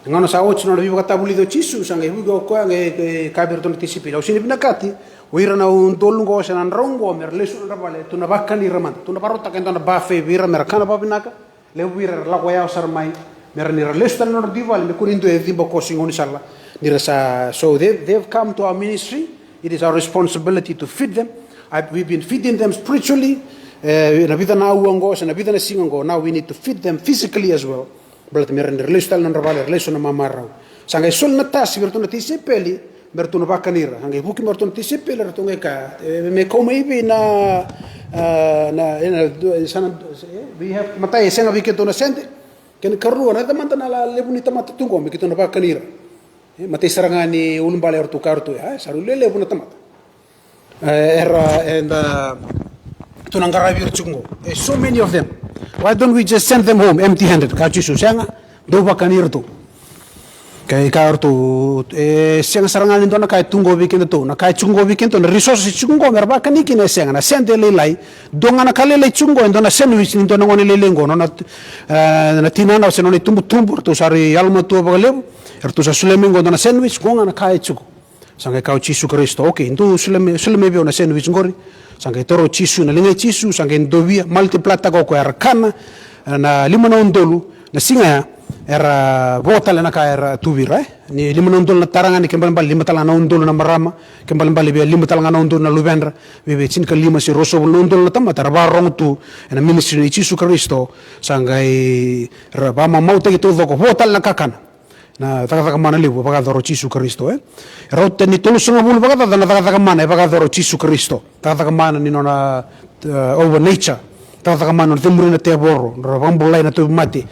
Na gauna sa oti na nona veivakatavulici o Jisu, sa qai vuki o koya qai, qai kaya vei iratou na tisaipeli, au sega ni vinakati o ira na udolu qo se na drau qo me ra lesu na nodra vale, tou na vakani ira mada, tou na varautaka e dua na buffet vei ira me ra kana vakavinaka. Levu vei ira era lako yawa sara mai, me ra ni ra lesu tale na nodra dui vale, me kua ni dua e ciba koso i gaunisala. Ni ra sa, so they, they've come to our ministry. It is our responsibility to feed them. I, we've been feeding them spiritually, e, na vica na aua oqo se na vica na siga oqo. Now we need to feed them physically as well. Baleta me ra ni ra lesu tale na nodra vale, ra lesu na mamarau. Sa qai soli na tasi vei iratou na tisaipeli, me ratou na vakani ira. Sa qai vuki mai o iratou na tisaipeli, ratou qai kaya, e, me kau mai vei na, a, na, e, na, sa na, e, we have, matai, e sega vei keitou na sede. Kena karua, na cava mada na la levu ni tamata tu qo me keitou na vakani ira? E, matai sara ga ni ulubale, o ratou kaya o ratou, a, sa rui lelevu na tamata. E, era, eda, tou na qaravi ira tiko qo. E, so many of them. Why don't we just send them home empty handed? Kaya o Jisu, sega, dou vakani iratou. Kei, kaya o ratou, e, sega sara ga ni dua na ka e tu qo vei kedatou. Na ka e tiko qo vei kedatou, na resources e tiko qo me ra vakani kina e sega. Na sede e lailai, dua ga na ka lailai tiko qo, e dua na sandwich ni dua na gone lailai qo. Nona, e, na tinana se nona itubutubu, ratou sa rui yalomatua vakalevu, eratou sa solia mai qo e dua na sandwich, qo ga na ka e tiko. Sa qai kaya o Jisu Karisito, okay, dou solia mai, solia mai vei au na sandwich qori. Sa qai taura o Jisu na liga i Jisu, sa qai dovia, multiply-taka o koya, era kana, e, na lima na udolu na siga ya, Era vo tale na ka era tu vei ira, e? Ni lima na udolu na tara ga, ni kena ibalebale lima tale ga na udolu na marama, kena ibalebale via lima tale ga na udolu na luvedra, vei, vei tinikalima se ruasagavulu na udolu na tamata era vakarorogo tu ena ministry nei Jisu Karisito, sa qai ra vakamamautaki taucoko, vo tale na kakana. Na cakacaka mana levu e vakayacora o Jisu Karisito, e? Rauta ni tolusagavulu vakacaca na cakacaka mana e vakayacora o Jisu Karisito. Cakacaka mana ni nona, e, over nature. Cakacaka mana ni nona cemuri na tevoro, nona vakabulai na tauvimate.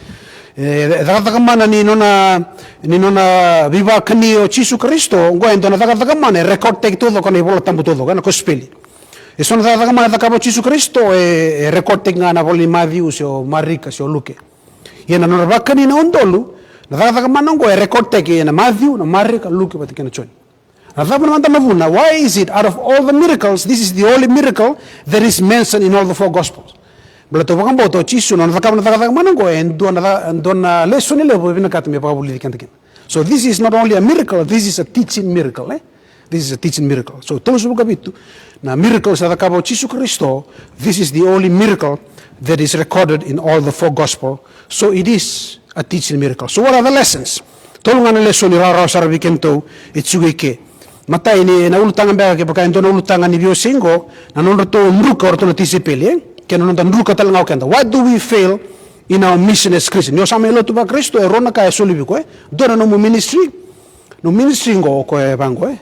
E, cakacaka mana ni nona, ni nona veivakani o Jisu Karisito, oqo e dua na cakacaka mana e record-taki taucoko ena iVola Tabu taucoko, ena kosipeli. E so na cakacaka mana e cakava o Jisu Karisito, e, e record-taki ga ena ivola nei Maciu, se o Marika, se o Luke. Ia na nodra vakani na udolu na cakacaka mana oqo e record-taki ena Maciu, na Marika, Luke vata kei na Joni. Na cava mada na vuna? Why is it out of all the miracles, this is the only miracle that is mentioned in all the four Gospels? Baleta au vakabauta o Jisu na nona cakava na cakacaka mana oqo e dua na ca-, dua na lesoni levu e vinakata me vakavulici keda kina. So this is not only a miracle, this is a teaching miracle, e? This is a teaching miracle. So tolusagavulu ka vitu na miracles e cakava o Jisu Karisito, this is the only miracle that is recorded in all the four Gospel. So it is a teaching miracle. So what are the lessons? Tolu ga na lesoni rawarawa sara vei kedatou e tiko i ke. Matai, ni na ulutaga beka, kevaka e dua na ulutaga ni veiwasei oqo, na nodratou druka o ratou na tisaipeli, e? Kei na noda druka tale ga o keda. Why do we fail in our mission as Christian? Ni o sa mai lotu vaKarisito, e rua na ka e soli vei iko, e? Dua na nomu ministry, nomu ministry oqo, o koya vaqo, e?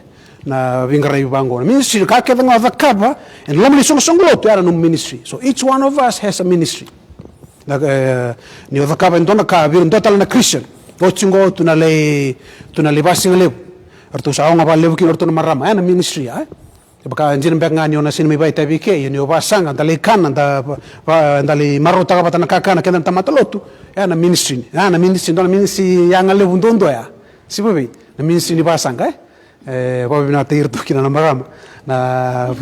Na veiqaravi vaqo. Na ministry, ka kece ga o cakava ena loma ni soqosoqo lotu, ya na nomu ministry. So each one of us has a ministry. Na, e, ni o cakava e dua na ka vei ira dua tale na Christian. Oti oqo tu na lai, tu na lai vasigalevu. Eratou sa oga vakalevu kina o ratou na marama, ya na ministry, e? Kevaka e dina beka ga ni o na sega ni mai vakaitavi i ke, ia ni o vasaqa, da lai kana, da va-, va-, da lai marautaka vata na kakana keda na tamata lotu, ya na ministry. Ya na ministry, dua na ministry yaga levu duadua ya. Se vavei? Na ministry ni vasaqa, e? E vakavinavinakataki iratou kina na marama na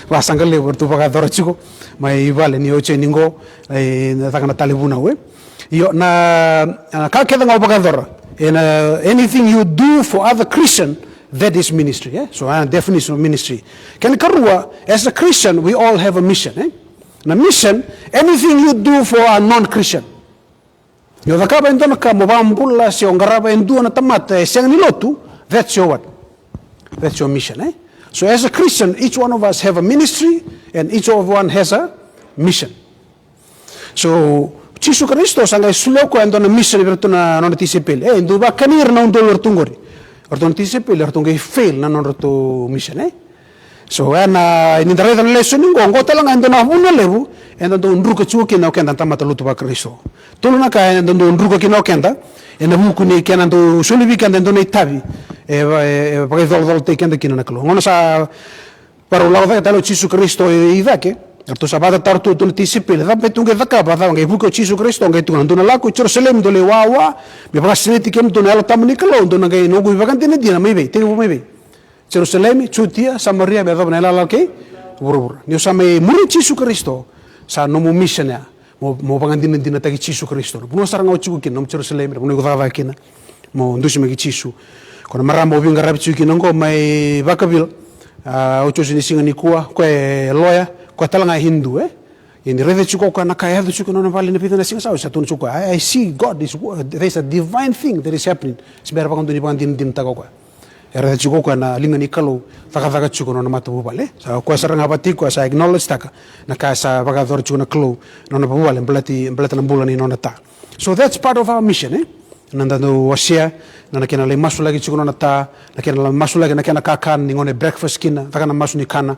vasaqa levu eratou vakayacora tiko mai vale ni oti yani qo, e, na caka na talevunau, e. Io, na, na ka kece ga o vakayacora, e, na, anything you do for other Christian, that is ministry, e. So, a definition of ministry. Kena ikarua, as a Christian, we all have a mission, e. Na mission, anything you do for a non-Christian. Ni o cakava e dua na ka mo vakabula se o qarava e dua na tamata e sega ni lotu, that's your what? That's your mission, e? So as a Christian, each one of us have a ministry and each of one has a mission. So Jisu Karisito sa qai solia o koya e dua na mission vei iratou na nona tisaipeli. E dau vakani ira na udolu eratou qori. O ratou na tisaipeli, eratou qai fail na nodratou mission, e? So, ena, ni da raica na lesoni qo, qo tale ga e dua na vuna levu eda dau druka tiko kina o keda na tamata lotu vaKarisito. Tolu na ka eda dau druka kina o keda ena vuku ni kena dau soli vei keda e dua na itavi e va-, e, e vakaicolacolataki keda kina na Kalou. Gauna sa varau lako cake tale o Jisu Karisito i, i cake, eratou sa vakatataro tu na tisaipeli, cava me tou qai cakava? Cava qai vuki o Jisu Karisito, qai tukuna, dou na lako i Jerusalemi, dou lai wawa me vakasinaiti kemudou na Yalo Tabu ni Kalou, dou na qai noqu ivakadinadina mai vei? Tekivu mai vei? Jerusalemi, Jutia, Samaria, me yacova na yalayala kei vuravura. Ni o sa mai muri Jisu Karisito, sa nomu mission ya mo, mo vakadinadinataki Jisu Karisito. Na vanua sara ga o tiko kina, nomu Jerusalemi, na vanua iko cakacaka kina, mo dusimaki Jisu. Ko na marama o veiqaravi tiko kina oqo mai Vacaville, a, oti, oti ni siga nikua, o koya e loya, o koya tale ga e Hindu, e? Ia ni raica tiko o koya na ka e yaco tiko ena nona vale ena vica na siga sa oti, sa tukuna tiko o koya, I, I see God is wo-, there's a divine thing that is happening. Se bera vakadua ni vakadinadinataka o koya. E raica tiko o koya na liga ni Kalou cakacaka tiko ena nona matavuvale. Sa o koya sara ga vata tiko, sa acknowledge-taka na ka sa vakayacora tiko na Kalou ena nona vuvale, baleti, baleta na bula ni nona ta. So that's part of our mission, e? Na noda dau wasea, na, na kena lai masulaki tiko na nona ta, na kena lai masulaki na kena kakana, ni gauna e breakfast kina, caka na masu ni kana,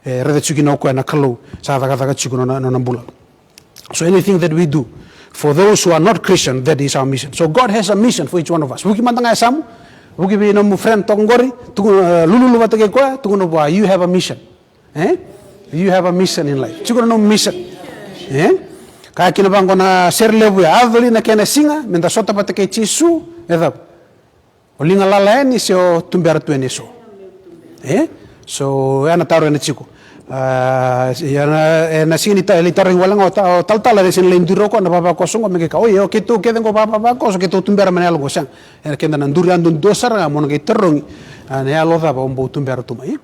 e raica tiko kina o koya na Kalou sa cakacaka tiko ena nona, nona bula. So anything that we do for those who are not Christian, that is our mission. So God has a mission for each one of us. Vuki mada ga e yasamu, vuki vei nomu friend toka qori, tuku, e, lululu vata kei koya, tukuna vua, you have a mission. E? You have a mission in life. Tiko na nomu mission. E? Kaya kina vaqo na sere levu ya, yaco li na kena siga me da sota vata kei Jisu, e cava? O liga lala yani se o tubera tu yani eso? E? So, ya na taro ena tiko. A, ya na, ena siga ni ta-, lai tarogi wale ga o ta-, o talatala, ena sega ni lai duri o koya na vavakoso oqo me qai kaya, oi, o keitou kece oqo vavavakoso, keitou tubera mai na yalo oqo, sega. Ena keda na duri yadudua sara ga mo na qai tarogi, a, na yalo cava o bau tubera tu mai.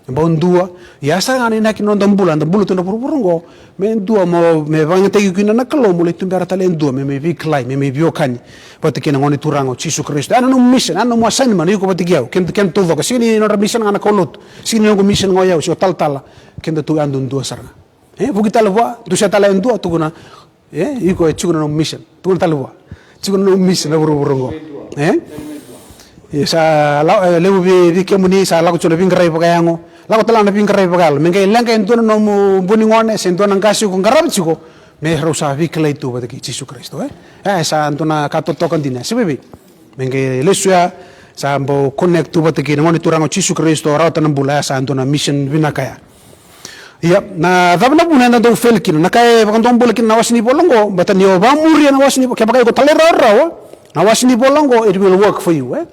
Bau dua. Ia sara ga na inaki na noda bula, da bula tu na vuravura oqo, me dua mo, me vakayagataki kina na Kalou mo lai tubera tale e dua me mai veikilai, me mai veiwekani vata kei na Gone Turaga o Jisu Karisito. Ya na nomu mission, ya na nomu assignment, iko vata kei au, keda, keda taucoko. Sega ni nodra mission ga na kaulotu, sega ni noqu mission ga o yau se o talatala. Keda tu yadudua sara ga. E vuki tale vua, dusia tale e dua, tukuna, e, iko e tiko na nomu mission. Tukuna tale vua, tiko na nomu mission na vuravura oqo. E? E sa la, e, levu vei, vei kemuni sa lako tiko na veiqaravi vakayago, lako tale ga na veiqaravi vakayalo, me qai leqa e dua na nomu buni gone se dua na qase ko qarava tiko, me rau sa veikilai tu vata kei Jisu Karisito. E, e sa dua na ka totoka dina. Se vei vei me qai lesu ya, sa bau connect tu vata kei na Gone Turaga o Jisu Karisito, rawata na bula, ya sa dua na mission vinaka ya. Ia, na cava na vuna eda dau fail kina? Na ka e vakadomobula kina na wase ni vola oqo, baleta ni o vakamuria na wase ni vola, kevaka iko talairawarawa, na wase ni vola oqo, it will work for you, e?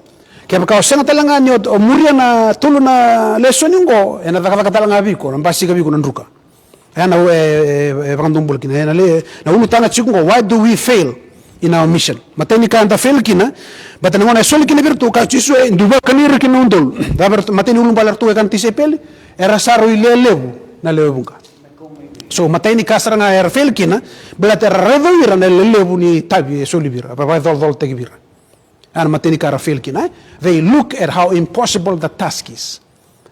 Kevaka o sega tale ga ni o, o muria na tolu na lesoni oqo, ena cakacaka tale ga vei iko, na basika vei iko na druka. Ena, e, e, e vakadomobula kina, ena le, na ulutaga tiko oqo, why do we fail in our mission? Matai ni ka eda fail kina, baleta na gauna e soli kina vei iratou, kaya o Jisu, e dau vakani ira kina na udolu. Cava eratou, matai ni ulubale eratou e kaya na tisaipeli, era sa rui lewe levu na lewe vuqa. So, matai ni ka sara ga era fail kina, baleta era raica o ira na lelevu ni itavi e soli vei ira, va, vakaicolacolataki vei ira. Ya na matai ni ka era fail kina, e? They look at how impossible the task is.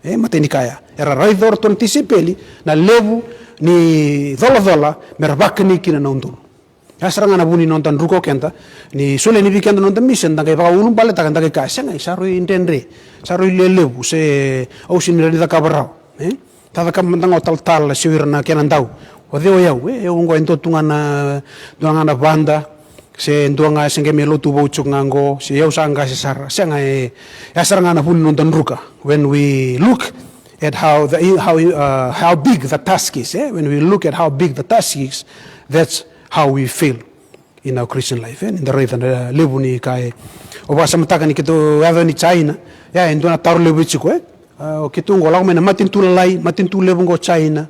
E, matai ni ka ya. Era raica o ratou na tisaipeli na levu ni colacola me ra vakani kina na udolu. Ya sara ga na vu ni noda druka o keda, ni solia ni vei keda na noda mission, da qai vakaulubaletaka, da qai kaya, sega, e sa rui dredre, sa rui lelevu, se au sega ni rawa ni cakava rawa. E? Cakacaka mada ga o talatala se o ira na kena dau. O cei o yau, e? Au oqo e dua tu ga na, dua ga na vada, se dua ga se qai mai lotu vou tiko ga oqo, se au sa qase sara. Sega, e, ya sara ga na vu ni noda druka. When we look at how the, how, uh, how big the task is, e? When we look at how big the task is, that's how we fail in our Christian life, e? Ni da raica na levu ni ka e o vakasamataka ni keitou yaco yani China, ya e dua na taro levu e tiko, e? A, o keitou oqo lako mai na matanitu lalai, matanitu levu oqo o China.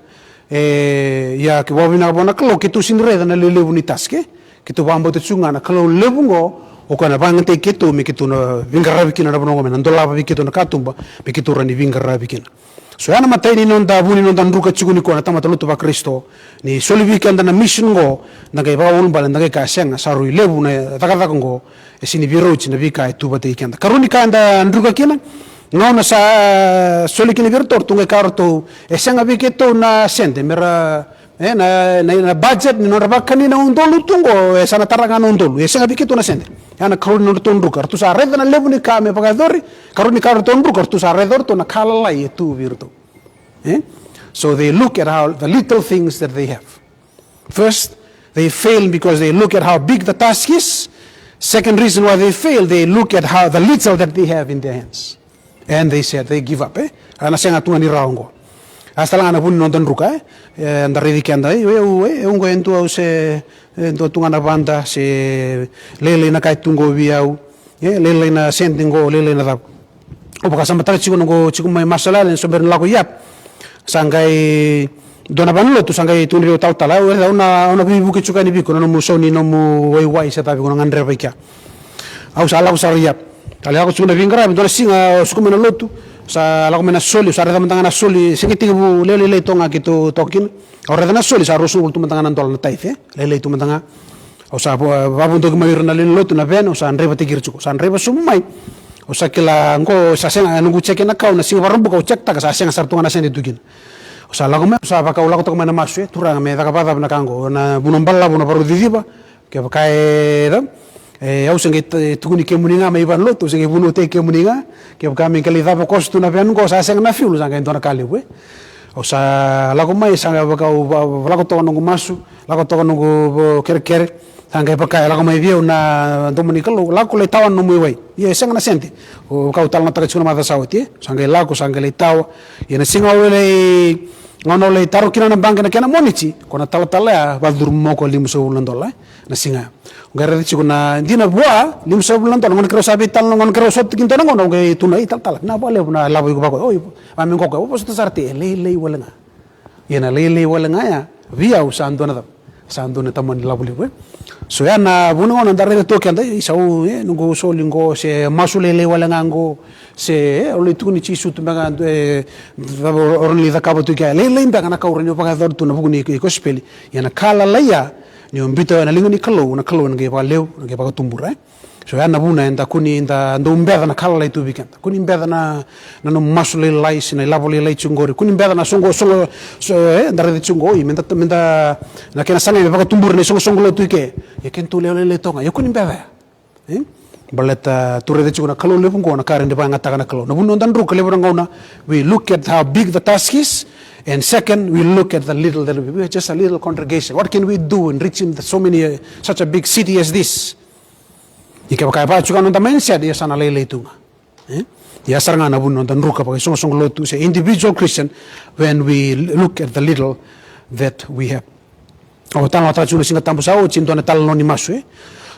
E, ia ke vakavinaka vua na Kalou keitou sega ni raica na lelevu ni task, e? Keitou vakabauta tiko ga na Kalou levu oqo, o koya na vakayagataki keitou me keitou na veiqaravi kina na vanua oqo, me na dolava vei keitou na katuba me keitou rawa ni veiqaravi kina. So ya na matai ni noda vu ni noda druka tiko nikua na tamata lotu vaKarisito, ni soli vei keda na mission oqo, da qai vakaulubale, da qai kaya sega, sa rui levu na cakacaka oqo, e sega ni veirauti na veika e tu vata kei keda. Karua ni ka eda druka kina, gauna sa soli kina vei iratou, ratou qai kaya o ratou, e sega vei keitou na sede me ra, e, na, na, na budget ni nodra vakani na udolu tu oqo, e sa na tara ga na udolu, e sega vei keitou na sede. Ya na karua ni nodratou druka, ratou sa raica na levu ni ka me vakayacori. Karua ni ka ratou druka, ratou sa raica o ratou na ka lalai e tu vei iratou. E? So they look at how the little things that they have. First, they fail because they look at how big the task is. Second reason why they fail, they look at how the little that they have in their hands. And they said, they give up, e? A na sega tu ga ni rawa oqo. A sa tale ga na vu ni noda druka, e? E, da raici keda, e, e, e, e, oqo e dua au se, e, dua tu ga na vada, se lailai na ka e tu oqo vei au, e, lailai na sede oqo, lailai na cava. Au vakasamataka tiko noqu tiko mai Marshall Islands, se bera ni lako i Yap. Sa qai dua na vanua lotu, sa qai tukuna vei au talatala, au, au na, au na veivuke tiko yani vei iko, na nomu sau ni nomu waiwai se cava iko na gadreva i kea. Au sa lako sara i Yap. Au lako tiko na veiqaravi, dua na siga au suka mai na lotu, sa lako mai na soli, au sa raica mada ga na soli, se qai tekivu lewe lailai toka ga keitou toka kina. Au raica na soli, sa ruasagavulu tu mada ga na dola na tithe, e? Lailai tu mada ga. Au sa va-, vavodoki mai ira na lewe ni lotu na veni, au sa draivataki ira tiko. Au sa draiva sobu mai. Au sa kila oqo, sa sega, noqu check ena kau, na siga Vakaraubuka au check taka, sa sega sara tu ga na sede tu kina. Au sa lako mai, au sa vaka, au lako toka mai na masu, e, Turaga, me caka vakacava na ka oqo, na vanua balavu na vakarau ciciva, kevaka e, e, au se qai t-, tukuni kemuni ga mai vale ni lotu, au se qai vunautaki kemuni ga, kevaka me qai lai cava koso tu na veni oqo, sa sega na fuel, sa qai dua na ka levu, e. Au sa lako mai, sa vaka, au va-, lako toka noqu masu, lako toka noqu, vo, kerekere, sa qai vaka e lako mai vei au na domo ni Kalou, lako lai tawa na nomu waiwai. Ia e sega na sede. Au vaka au talanoataka tiko na macawa sa oti, e. Sa qai lako, sa qai lai tawa. Ia na siga au lai, gauna au lai taro kina na baqe na kena Moniti, ko na talatala ya, vakacuruma mai o koya limasagavulu na dola, e, na siga ya. Au qai raica tiko na dina vua, limasagavulu na dola, gauna keirau sa veitalanoa, gauna keirau sota kina dua na gauna, au qai tukuna, ei talatala, vinaka vakalevu na lavo iko vakaoya. Oi, vaka me qo o koya, au vosota sara tiko, e lailai wale ga. Ia na lailai wale ga ya, vei au sa dua na cava? Sa dua na tamani lavo levu, e. So ya na vuna gona da raica tu keda, e, sa u, e, noqu soli qo, se masu lailai wale ga qo, se, e, au lai tukuni Jisu tu beka, e, cava o rawa ni cakava tu kea, lailai beka na ka au rawa ni vakayacora tu na vuku ni kosipeli. Ia na ka lalai ya, ni o biuta na liga ni Kalou, na Kalou ena qai vakalevu, na qai vakatubura, e. So ya na vuna eda kua ni da dau beca na ka lalai tu vei keda. Kua ni beca na, na nomu masu lailai se na ilavo lailai tiko qori. Kua ni beca na soqo, soqo, so, e, da raica tiko qo, i, meda, meda, na kena sagai me vakatubura na isoqosoqo lotu i ke. Ia kena tu lewe lailai toka ga. Ia kua ni beca ya. E? Baleta tu raica tiko na Kalou levu qo, na ka rawa ni vakayagataka na Kalou. Na vuna noda druka levu na gauna, we look at how big the task is, and second, we look at the little that we, we are just a little congregation. What can we do in reaching the, so many, uh, such a big city as this? Ia kevaka e vaka tiko ga noda mindset, ia sa na lailai tu ga. E? Ia sara ga na vuna noda druka vakaisoqosoqo lotu se individual Christian when we look at the little that we have. Au talanoataka tiko na Siga Tabu sa oti, dua na talanoa ni masu, e.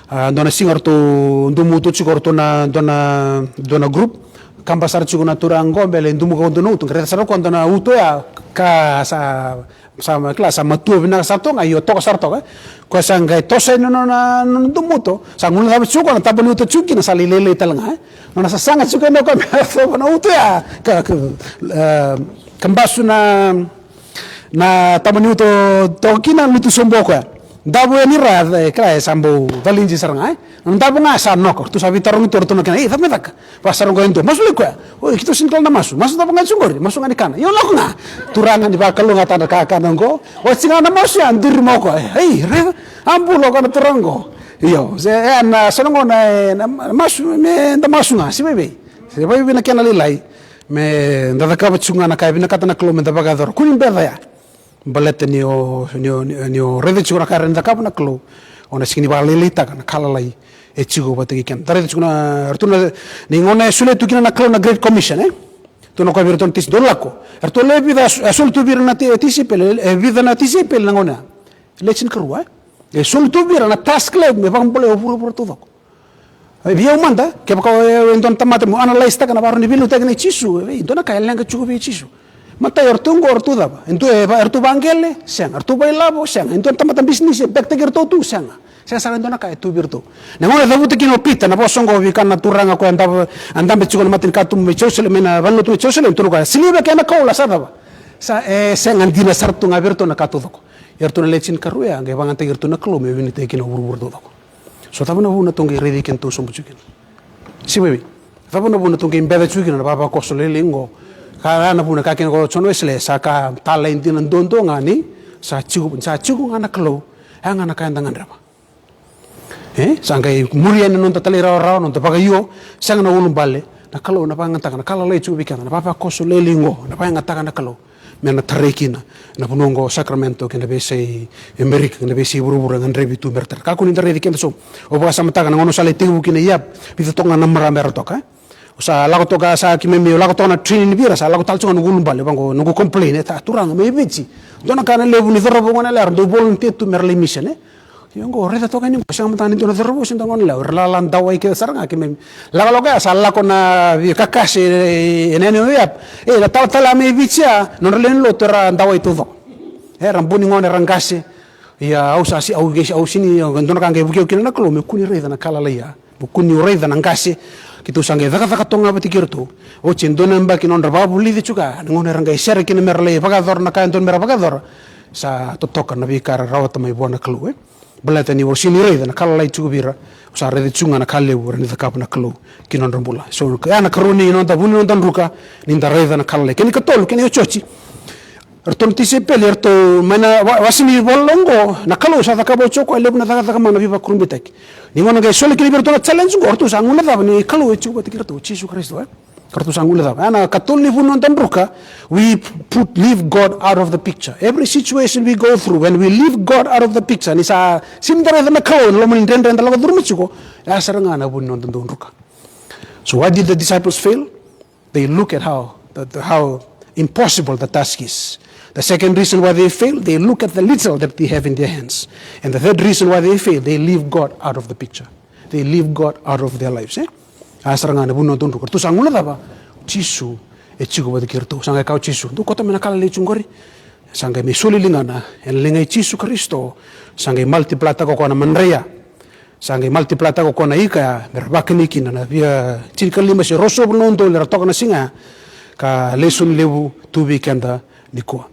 A, dua na siga ratou dumuto tiko ratou na, dua na, dua na group. Kaba sara tiko na turaga qo, bele dumuka dua na uto. Qai raica sara koya dua na uto ya, ka sa Sa ma-, kila, sa matua vinaka sara toka ga, io toka sara toka, e. Koya sa qai toso yani na nona, nona dumuto. Sa guilecava tiko koya na taba ni uto tiko kina sa lailai tale ga, e. Nona sasaga tiko yani o koya me yacova na uto ya. Ka, ka, e, ka basu na, na taba ni uto toka kina, lutu sobu o koya. Davo yani ra, e, kila, e sa bau caligi sara ga, e. Na davo ga sa noka, ratou sa veitarogi tu, ratou na kena, ei, cava me caka? Vakasara qo e dua, masu lai koya. Oi, keitou sega ni kila na masu. Masu cava ga tiko qori? Masu ga ni kana. Io, lako ga. Turaga ni vakalougatataka na kakana qo. Oti ga na masu ya, duri mai o koya. Ei, raica. A bula o koya na turaga qo. Io, se, e, na, sa na qo na, e, na masu, me da masu ga, se vaivei. Se vaivei na kena lailai. Me da cakava tiko ga na ka e vinakata na Kalou me da vakayacora. Kua ni beca ya. Baleta ni o, ni o, ni o, ni o raica tiko na ka e rawa ni cakava na Kalou, o na sega ni vakalailaitaka na ka lalai e tiko vata kei keda. Da raica tiko na, ratou na, ni gauna e solia tu kina na Kalou na Great Commission, e? Tukuna o koya vei iratou na tisi, dou lako. Eratou lewe vica a so-, a soli tu vei ira na ti-, tisaipeli, e vica na tisaipeli na gauna ya. Lewe tinikarua, e? E soli tu vei ira na task levu me vakabulai o vuravura taucoko. E, vei au mada, kevaka o, e, e dua na tamata meu analyse-taka na vakarau ni veiliutaki nei Jisu, e, e dua na ka e leqa tiko vei Jisu. Matai, o ratou qo, o ratou cava? E dua, e, va-, e ratou vaqele? Sega. E ratou vakailavo? Sega. E dua na tamata bisinisi e back-taki iratou tu? Sega. Sega sara e dua na ka e tu vei iratou. Na gauna e cavuta kina o Pita na vosa qo vei koya na turaga koya a dabe, a dabe tiko na matanikatuba mai Jerusalemi, mai na valenilotu mai Jerusalemi, tukuna o koya, sega ni vei kena koula sa cava? Sa, e, sega, dina sara tu ga vei iratou na ka taucoko. Ia o ratou na lewe tinikarua ya, qai vakayagataki iratou na Kalou me vinakataki kina o vuravura taucoko. So cava na vuna tou qai raici kedatou sobu tiko kina? Sivaivai. Cava na vuna tou qai beca tiko kina na vavakoso lailai qo? Ka ya na vuna ka kena ko John Wesley, sa ka talai dina duadua ga ni sa tiko, sa tiko ga na Kalou. Ya ga na ka eda gadreva. E, sa qai muri yani na noda talairawarawa, noda vakaio, sega na ulubale, na Kalou na vakayagataka na ka lalai tiko vei keda, na vavakoso lailai qo, na vakayagataka na Kalou. Me na tarai kina na vanua oqo o Sacramento kei na veiyasai Amerika kei na veiyasai vuravura e gadrevi tu me ra tara. Kakua ni da raici keda sobu. Au vakasamataka na gauna au sa lai tekivu kina i Yap, vica toka ga na marama era toka, e. Au sa lako toka, sa keimami, au lako toka na training vei ira, sa lako tale toka noqu ulubale, vaqo noqu complain, e, ta, turaga mai Viti, dua na ka na levu ni cauravou gone yalewa era dau volunteer tu me ra lai mission, e. Io, qo raica toka yani qo, sega mada ni dua na cauravou se dua na gone yalewa, era lala dawai kece sara ga, keimami lakolako ya, sa lako na veikakase, e, e, e, na, na, e, na talatala mai Viti ya, nodra lewe ni lotu era dawai taucoko. Era buni gone, era qase. Ia au sa si-, au, au sega ni, dua na ka qai vukei au kina na Kalou, meu kua ni raica na ka lalai ya. Meu kua ni raica na qase, keitou sa qai cakacaka toka ga vata kei iratou. Oti e dua na yabaki na nodra vakavulici tiko ya, na gauna era qai sere kina me ra lai vakayacora na ka e dodonu me ra vakayacora, sa totoka na veika era rawata mai vua na Kalou, e. Baleta ni au sega ni raica na ka lalai tiko vei ira, au sa raica tiko ga na ka levu e rawa ni cakava na Kalou ki na nodra bula. So, ya na ikarua ni noda vu ni noda druka, ni da raica na ka lalai. Kena ikatolu, kena iotioti. Eratou na tisaipeli, eratou mai na wa-, wase ni ivola oqo, na Kalou sa cakava oti o koya e levu na cakacaka mana veivakurabuitaki. Ni gauna qai soli kina vei iratou na challenge oqo, eratou sa guilecava ni Kalou e tiko vata kei iratou, Jisu Karisito, e? Eratou sa guilecava. Ya na ikatolu ni vu ni noda druka, we put, leave God out of the picture. Every situation we go through, when we leave God out of the picture, ni sa sega ni da raica na Kalou ena loma ni dredre eda lako curuma tiko, ya sara ga na vu ni noda dau druka. So why did the disciples fail? They look at how, the, the, how impossible the task is. The second reason why they fail, they look at the little that they have in their hands. And the third reason why they fail, they leave God out of the picture. They leave God out of their lives, e? A sara ga na vu ni noda druka. Ratou sa guilecava, Jisu e tiko vata kei iratou. Sa qai kaya o Jisu, dou kauta mai na ka lalai tiko qori. Sa qai mai soli ligana ena liga i Jisu Karisito. Sa qai multiply-taka o koya na madrai ya. Sa qai multiply-taka o koya na ika ya, me ra vakani kina na via tinikalima se ruasagavulu na udolu era toka na siga ya. Ka lesoni levu tu vei keda nikua.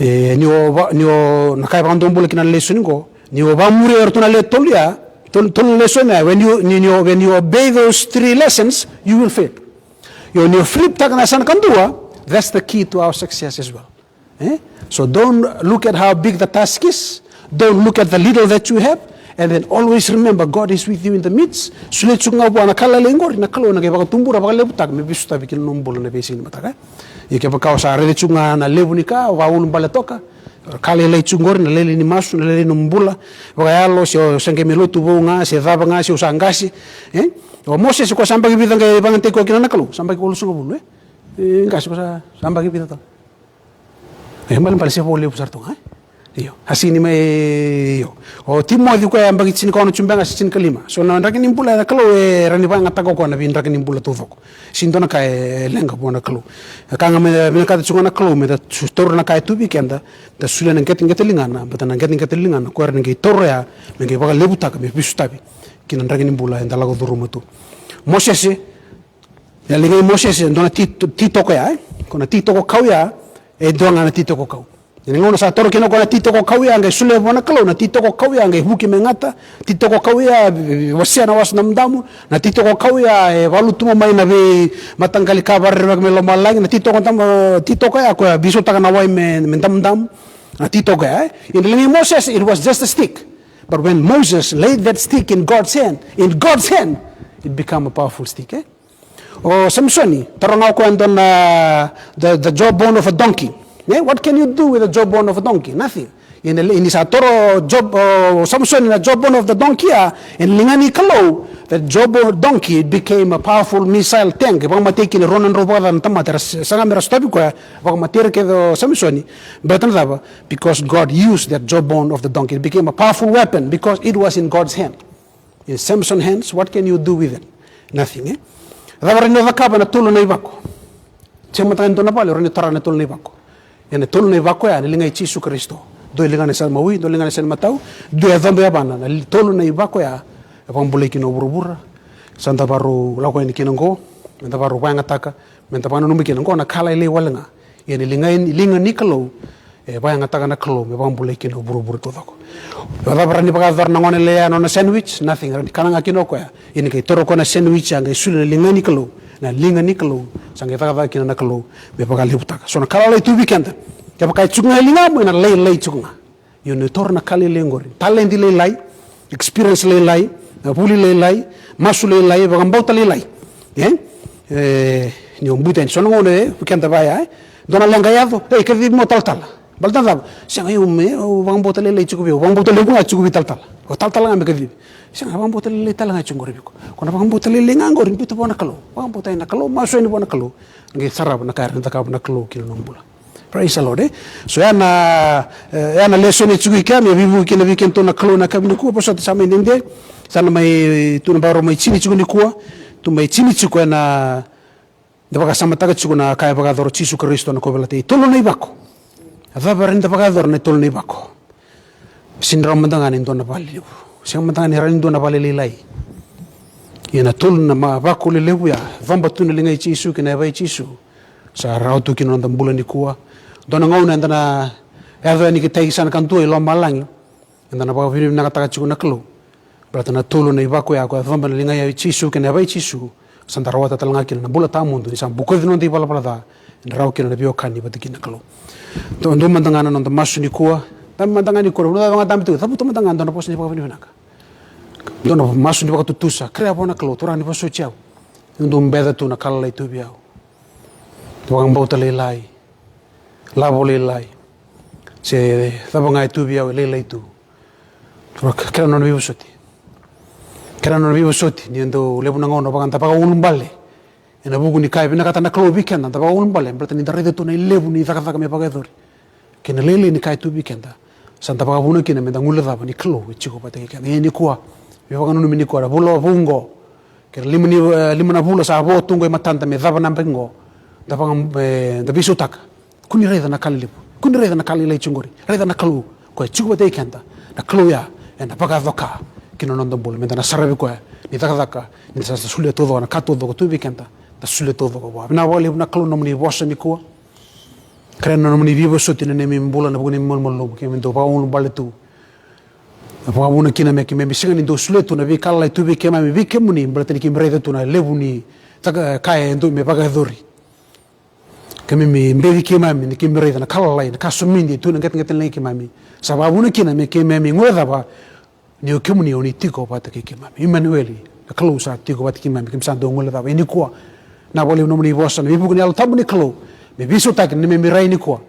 E, ni o va-, ni o na ka e vakadua bula kina na lesoni qo, ni o vamuria eratou na le tolu ya, tolu, tolu na lesoni ya, when you, ni, ni o, when you obey those three lessons, you will fail. Io, ni o flip-taka na yasana kadua, that's the key to our success as well. Eh? So don't look at how big the task is. Don't look at the little that you have. And then always remember, God is with you in the midst. Solia tiko ga vua na ka lalai qori, na Kalou ena qai vakatubura, vakalevutaka me veisotavi ki na nomu bula ena veisiga ni mataka. Ia kevaka o sa raica tiko ga na levu ni ka, o vakaulubale toka, ka lailai tiko qori, na lailai ni masu, na lailai ni nomu bula vakayalo, se o se qai mai lotu vou ga, se cava ga, se o sa qase. Eh? O Mosese, o koya sa yabaki vica qai vakayagataki koya kina na Kalou? Sa yabaki walusagavulu, eh? E qase, o koya sa, sa yabaki vica tale? E balebale se vo levu sara tu ga, eh? Io. A sega ni mai, io. O Timoci, o koya yabaki tinikaono tu beka ga se tinikalima. So na draki ni bula na Kalou e rawa ni vakayagataka o koya na veidraki ni bula taucoko. Sega ni dua na ka e leqa vua na Kalou. E ka ga me vinakata tiko ga na Kalou me da taura na ka e tu vei keda, da solia na qeteqete ligana, baleta na qeteqete ligana o koya e rawa ni qai taura ya me qai vakalevutaka, me veisotavi ki na draki ni bula eda lako curuma tu. Mosese, na liga i Mosese, e dua na ti-, titoko ya, eh? Ko na titoko kau ya, e dua ga na titoko kau. Ena gauna sa taura kina o koya na titoko kau ya, qai solia vua na Kalou, na titoko kau ya qai vuki me gata, titoko kau ya, e, wasea na Wasa Damudamu, na titoko kau ya e vakalutuma mai na veimataqali ka vakarerevaki mai lomalagi, na titoko damu, titoko ya o koya veisautaka na wai me, me damudamu, na titoko ya, eh? In the liga i Mosese, it was just a stick. But when Moses laid that stick in God's hand, in God's hand, it became a powerful stick, eh? O Samisoni, taroga o koya e dua na, the, the jawbone of a donkey. Eh? What can you do with a jawbone of a donkey? Nothing. Ia ni, ni sa taura o Job-, o Samisoni na jawbone of the donkey ya, ena liga ni Kalou, the jawbone donkey, it became a powerful missile tank. E vakamatei kina e rua na drau vakacaca na tamata era s-, saga me ra sotavi koya, vakamatei ira kece o Samisoni. Baleta na cava? Because God used that jawbone of the donkey. It became a powerful weapon because it was in God's hand. In Samson's hands, what can you do with it? Nothing, eh? Cava rawa ni o cakava ena tolu na ivako? Sega mada ga ni dua na vale o rawa ni tara na tolu na ivako. Ena tolu na ivako ya, na liga i Jisu Karisito. Dua e ligana e sa mawi, dua e ligana e sa matau, dua e coba e yavana, na li-, tolu na ivako ya e vakabulai kina o vuravura. Sa da vakarau lako yani kina qo, me da vakarau vakayagataka, me da vakananuma kina qo na ka lailai wale ga. Ia ni liga, liga ni Kalou, e vakayagataka na Kalou me vakabulai kina o vuravura taucoko. Cava rawa ni vakayacora na gone lailai ya na nona sandwich? Nothing. Rawa ni kana ga kina o koya. Ia ni qai taura o koya na sandwich ya qai solia na liga ni Kalou. Na liga ni Kalou sa qai cakacaka kina na Kalou me vakalevutaka. So na ka lalai tu vei keda, kevaka e tiko ga e ligamu, ena lailai tiko ga. Io, ni taura na ka lailai qori. Taledi lailai, experience lailai, na vuli lailai, masu lailai, vakabauta lailai. E? E, ni o buta yani. So na gauna, e, vei keda vaya, e? Dua na leqa e yaco, ei, kacivi mai o talatala. Baleta na cava? Sega, io, me, o vakabauta lailai tiko vei au, vakabauta levu ga tiko vei talatala. O talatala ga me kacivi. Sega, vakabauta lailai tale ga tiko qori vei iko. Ko na vakabauta lailai ga qori, biuta vua na Kalou. Vakabauta yani na Kalou, masu yani vua na Kalou. Qai sarava na ka e rawa ni cakava na Kalou kina nomu bula. Praise the Lord, e? So, ya na, e, ya na lesoni e tiko i kea, me veivuke kina vei kedatou na Kalou ena yakavi nikua, vosota sa mai dede, sa na mai, tu na baro mai tini tiko nikua, tu mai tini tiko ena, da vakasamataka tiko na ka e vakayacora o Jisu Karisito na kauveilatai. Tolu na ivako. A cava e rawa ni da vakayacora na tolu na ivako? Sega ni rawa mada ga ni dua na vale levu. Sega mada ga ni rawa ni dua na vale lailai. Ia na tolu na ma-, vako lelevu ya, coba tu na liga i Jisu kei na yavai Jisu. Sa rawa tu kina na noda bula nikua. Dua na gauna eda na yaco yani ki tai sa na kadua i lomalagi. Eda na vakavinavinakataka tiko na Kalou. Baleta na tolu na ivako ya, koya coba na liga i Jisu kei na yavai Jisu. Sa da rawata tale ga kina na bula tawamudu, ni sa bokoci na noda ivalavala ca, eda rawa kina na veiwekani vata kei na Kalou. Dua, dua mada ga na noda masu nikua, dabe mada ga nikua, na vanua cava ga dabe tiko, cavuta mada ga dua na vosa ni vakavinavinaka. Dua na masu ni vakatutusa, kerea vua na Kalou, Turaga ni vosoti au. Dou beca tu na ka lalai tu vei au. Vakabauta lailai. Lavo lailai. Se cava ga e tu vei au e lailai tu. Kerea na nona veivosoti. Kerea na nona veivosoti, ni dau levu na gauna vaka da vakaulubale. Ena vuku ni ka e vinakata na Kalou vei keda, da vakaulubale, baleta ni da raica tu na ilevu ni cakacaka me vakayacori. Kei na lailai ni ka e tu vei keda. Sa da vakavuna kina me da guilecava ni Kalou e tiko vata kei keda. Ia nikua, veivakananumi nikua, na vula vou qo. Kei na lima ni, e, lima na vula sa vo tu qo e matada me cava na yabaki qo. Da vaka, e, da veisautaka. Kua ni raica na ka lelevu. Kua ni raica na ka lailai tiko qori, raica na Kalou koya e tiko vata kei keda. Na Kalou ya ena vakayaco ka ki na noda bula, meda na saravi koya ni cakacaka, ni da sa solia taucoko na ka taucoko tu vei keda, da solia taucoko vua. Vinaka vakalevu na Kalou na nomuni vosa nikua. Kerea na nomuni veivosoti na neimami bula, na vuku ni malumalumu keimami dau vakaulubale tu. Na vakavuna kina me keimami sega ni dau solia tu na veika lalai tu vei keimami vei kemuni, baleta ni keimami raica tu na levu ni caka, ka e dau me vakayacori. Keimami beci keimami ni keimami raica na ka lalai, na ka somidi e tu na qeteqete ni lagi keimami. Sa vakavuna kina me keimami guilecava ni o kemuni o ni tiko vata kei keimami. Imanueli, na Kalou sa tiko vata kei keimami, keimami sa dau guilecava. Ia nikua, na vakalevu nomuni vosa, na veivuke ni Yalo Tabu ni Kalou, me veisautaki na neimami rai nikua.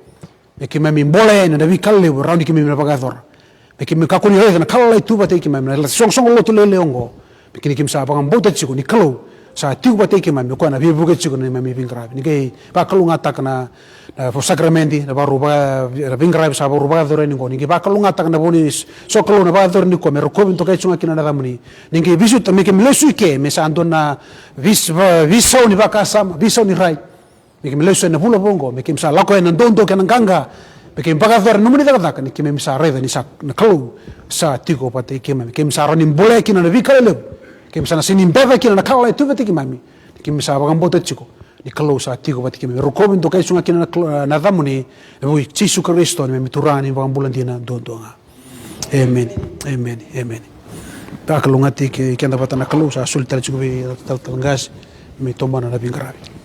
Me keimami bolea yani na veika lelevu e rawa ni keimami na vakayacora. Me keimami kakua ni raica na ka lalai tu vata kei keimami, na soqosoqo lotu lailai oqo. Me kina keimami sa vakabauta tiko ni Kalou sa tiko vata kei keimami, o koya na veivuke tiko na neimami veiqaravi. Ni qai vakalougatataka na, na sakaramede, na vakarau vaka, na veiqaravi sa vakarau vakayacori yani oqo. Ni qai vakalougatataka na vo ni sokalou na vakayacori nikua, me rokovi dokai tiko ga kina na yacamuni. Ni qai veisau, me keimami lesu i ke me sa dua na veis-, va-, veisau ni vakasama, veisau ni rai. Me keimami lesu ena vula vou oqo, me keimami sa lako ena dodonu kei na qaqa. Me keimami vakayacora na nomuni cakacaka, ni keimami sa raica ni sa na Kalou sa tiko vata kei keimami. Keimami sa rawa ni bolea kina na veika lelevu. Keimami sa na sega ni beca kina na ka lalai tu vata kei keimami. Ni keimami sa vakabauta tiko ni Kalou sa tiko vata kei keimami. Rokovi dokai tiko ga kina na Kalou, na yacamuni, ena vuku i Jisu Karisito, na neimami Turaga, neimami iVakabula dina duadua ga. Emeni, emeni, emeni. Vakalougatataki keda vata na Kalou, sa soli tale tiko vei ira na talatala qase me tomana na veiqaravi.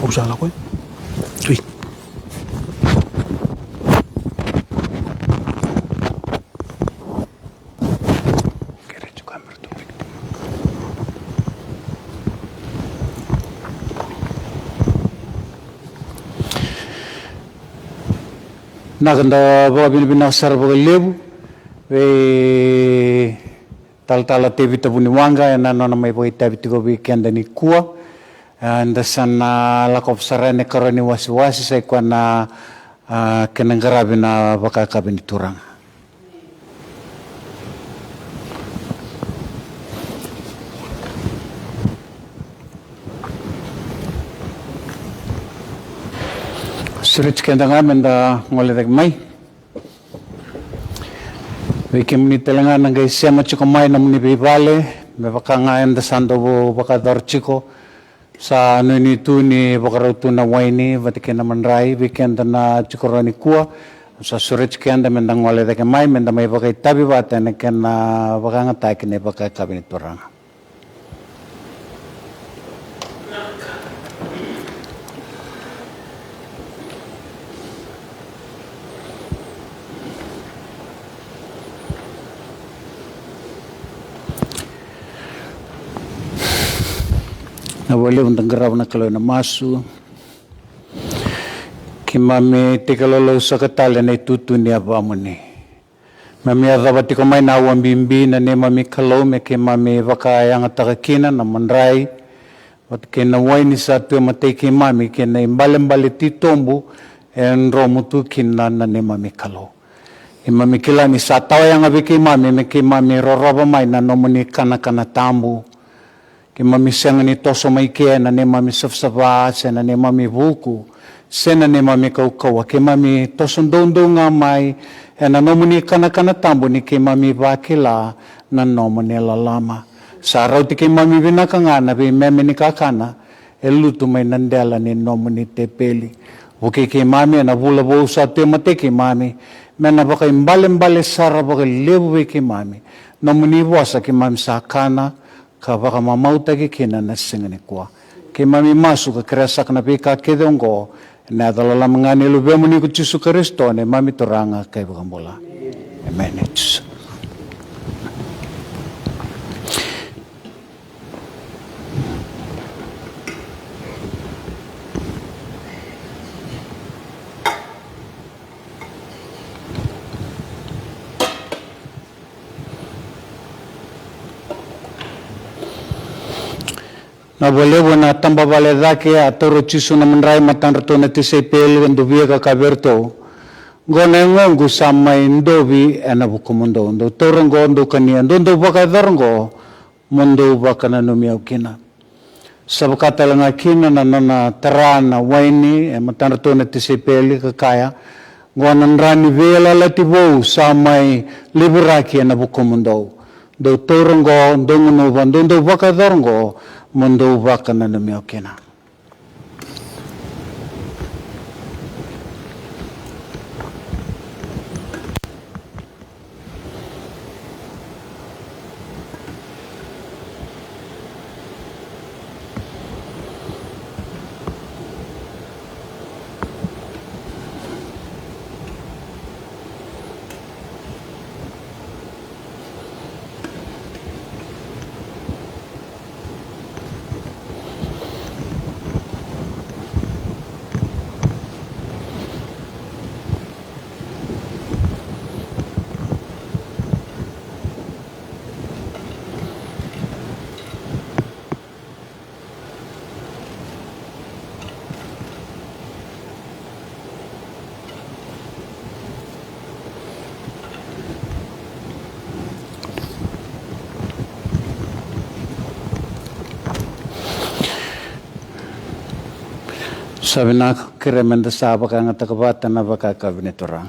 Au sa lako e. Tui. Na ka da vakavinavinaka sara vakalevu vei talatala Tevita Vuniwaqa ena nona mai vakaitavi tiko vei keda nikua. Eda sa na lakova sara ena ikarua ni wasewase, sa i koya na, a, kena qaravi na vakayakavi ni Turaga. Sureti keda ga meda gole cake mai. Vei kemuni tale ga na qai sema tiko mai nomuni veivale, me vaka ga eda sa dau vakayacora tiko. Sa nuinui tu ni vakarau tu na waini vata kei na madrai vei keda na tiko rawa nikua. Sa sureti keda meda gole cake mai, meda mai vakaitavi vata ena kena vakayagataki na ivakayakavi ni Turaga. Na vakalevu da qarava na Kalou ena masu. Keimami tekiloulou saka tale na itutu ni yavamuni. Keimami yacova tiko mai na aua bibi na neimami Kalou me keimami vakayagataka kina na madrai vata kei na waini sa tu e matai keimami, kei na ibalebale titobu e dromu tu kina na neimami Kalou. Keimami kila ni sa tawayaga vei keimami me keimami rorova mai na nomuni kanakana tabu. Keimami sega ni toso mai ke ena neimami savasava, se na neimami vuku, se na neimami kaukauwa. Keimami toso doudou ga mai ena nomuni kanakana tabu ni keimami vakila na nomuni loloma. Sa rauti keimami vinaka ga na veimeme ni kakana e lutu mai na dela ni nomuni tepeli. Vukei keimami ena vula vou sa tu e matai keimami, me na vakaibalebale sara vakalevu vei keimami. Nomuni vosa keimami sa kana ka vakamamautaki kina na siga nikua. Keimami masu ka kerea saka na veika kece oqo ena yaca loloma ga ni Luvemuni ko Jisu Karisito, neimami Turaga ka iVakabula. Emeni. Na vakalevu ena taba vale cake, a taura o Jisu na madrai, matadratou na tisaipeli, e dovia ka kaya vei iratou: Oqo na yagoqu sa mai dovi ena vukumudou. Dou taura oqo, dou kania, dou dau vakayacora oqo mo dou vakananumi au kina. Sa vaka tale ga kina na nona tara na waini e matadratou na tisaipeli ka kaya, qo na dra ni veiyalayalati vou sa mai liviraki ena vukumudou. Dou taura qo, dou gunuva, dou dau vakayacora qo, mo dou vakananumi au kina. Sa vinaka, kerea meda sa vakayagataka vata na vakayakavi ni Turaga.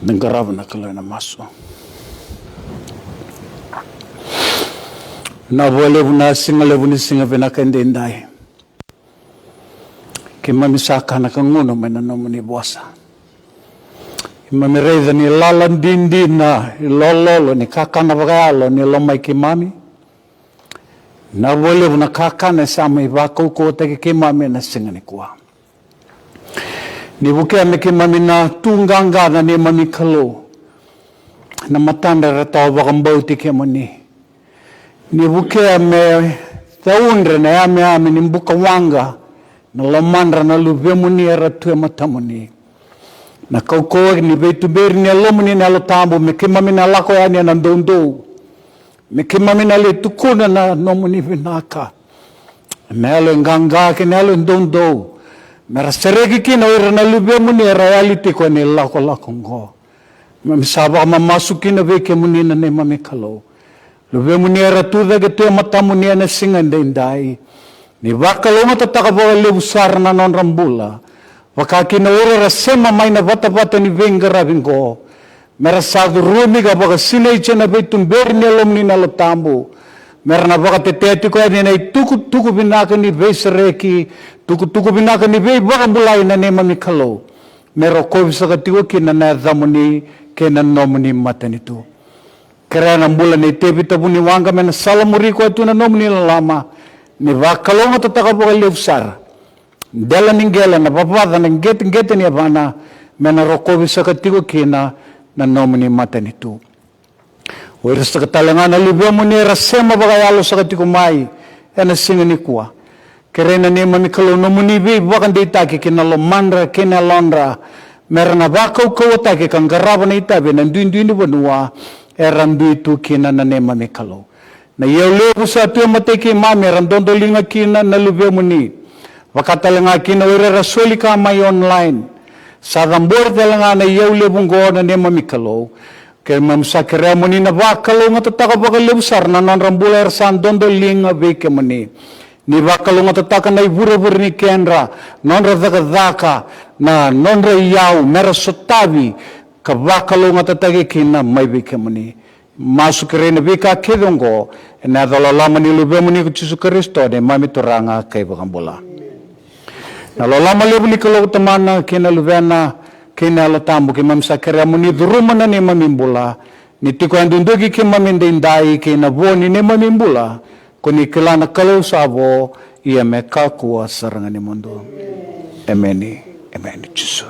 Da qarava na Kalou ena masu. Vinaka vakalevu na siga levu ni siga vinaka edaidai. Keimami sa kana ka gunu mai na nomuni vosa. Keimami raica ni lala didina, ilololo, ni kakana vakayalo ni lomai keimami. Vinaka vakalevu na kakana e sa mai vakaukauwataki keimami ena siga nikua. Ni vukea me keimami na tu qaqa na neimami Kalou, na matadra era tawa vakabauti kemuni. Ni vukea me caudre na yameyame ni bukawaqa na lomadra na luvemuni era tu e matamuni. Na kaukauwa ni veituberi ni Yalomuni na Yalo Tabu me keimami na lako yani ena doudou, me keimami na lai tukuna na nomuni vinaka. Na yalo e qaqa kei na yalo e doudou, me ra sereki kina o ira na luvemuni era yali tiko ena ilakolako oqo. Keimami sa vakamamasu kina vei kemuni na neimami Kalou. Luvemuni era tu cake tu e matamuni ena siga edaidai. Ni vakalougatataka vakalevu sara na nodra bula. Vaka kina o ira era sema mai na vatavata ni veiqaravi oqo. Me ra sa curumi ka vakasinaiti ena veituberi ni Yalomuni na Yalo Tabu. Me ra na vakatetea tiko yani na itukutuku vinaka ni veisereki, tukutuku vinaka ni veivakabulai na neimami Kalou. Me rokovi saka tiko kina na yacamuni kei na nomuni matanitu. Kerea na bula nei Tevita Vuniwaqa me na salamuri koya tu na nomuni loloma. Ni vakalougatataka vakalevu sara. Dela ni qele, na vavaca, na qeteqete ni yavana, me na rokovi saka tiko kina na nomuni matanitu. O ira saka tale ga na luvemuni era sema vakayalo saka tiko mai ena siga nikua. Kerei na neimami Kalou nomuni veivakadeitaki kei na lomadra kei na yalodra, me ra na vakaukauwataki ka qarava na itavi ena duidui ni vanua era dui tu kina na neimami Kalou. Na iyau levu sa tu e matai keimami era dodoliga kina na luvemuni. Vaka tale ga kina o ira era soli ka mai online. Sa cabori tale ga na iyau levu oqo na neimami Kalou. Keimami sa kerea mo ni na vakalougatataka vakalevu sara na nodra bula era sa dodoliga vei kemuni. Ni vakalougatataka na ivurevure ni kedra, nodra cakacaka, na nodra iyau, me ra sotavi, ka vakalougatataki kina mai vei kemuni. Masu kerei na veika kece oqo, ena yaca loloma ni luvemuni ko Jisu Karisito, neimami Turaga kei Vakabula. Na loloma levu ni Kalou Tamana, kei na Luvena, kei na Yalo Tabu, keimami sa kerea mo ni curuma na neimami bula, ni tiko yadudua kei keimami edaidai, kei na vo ni neimami bula, ko ni kila na Kalou sa vo, ia me kakua sara ga ni mudu. Emeni, emeni, Jisu.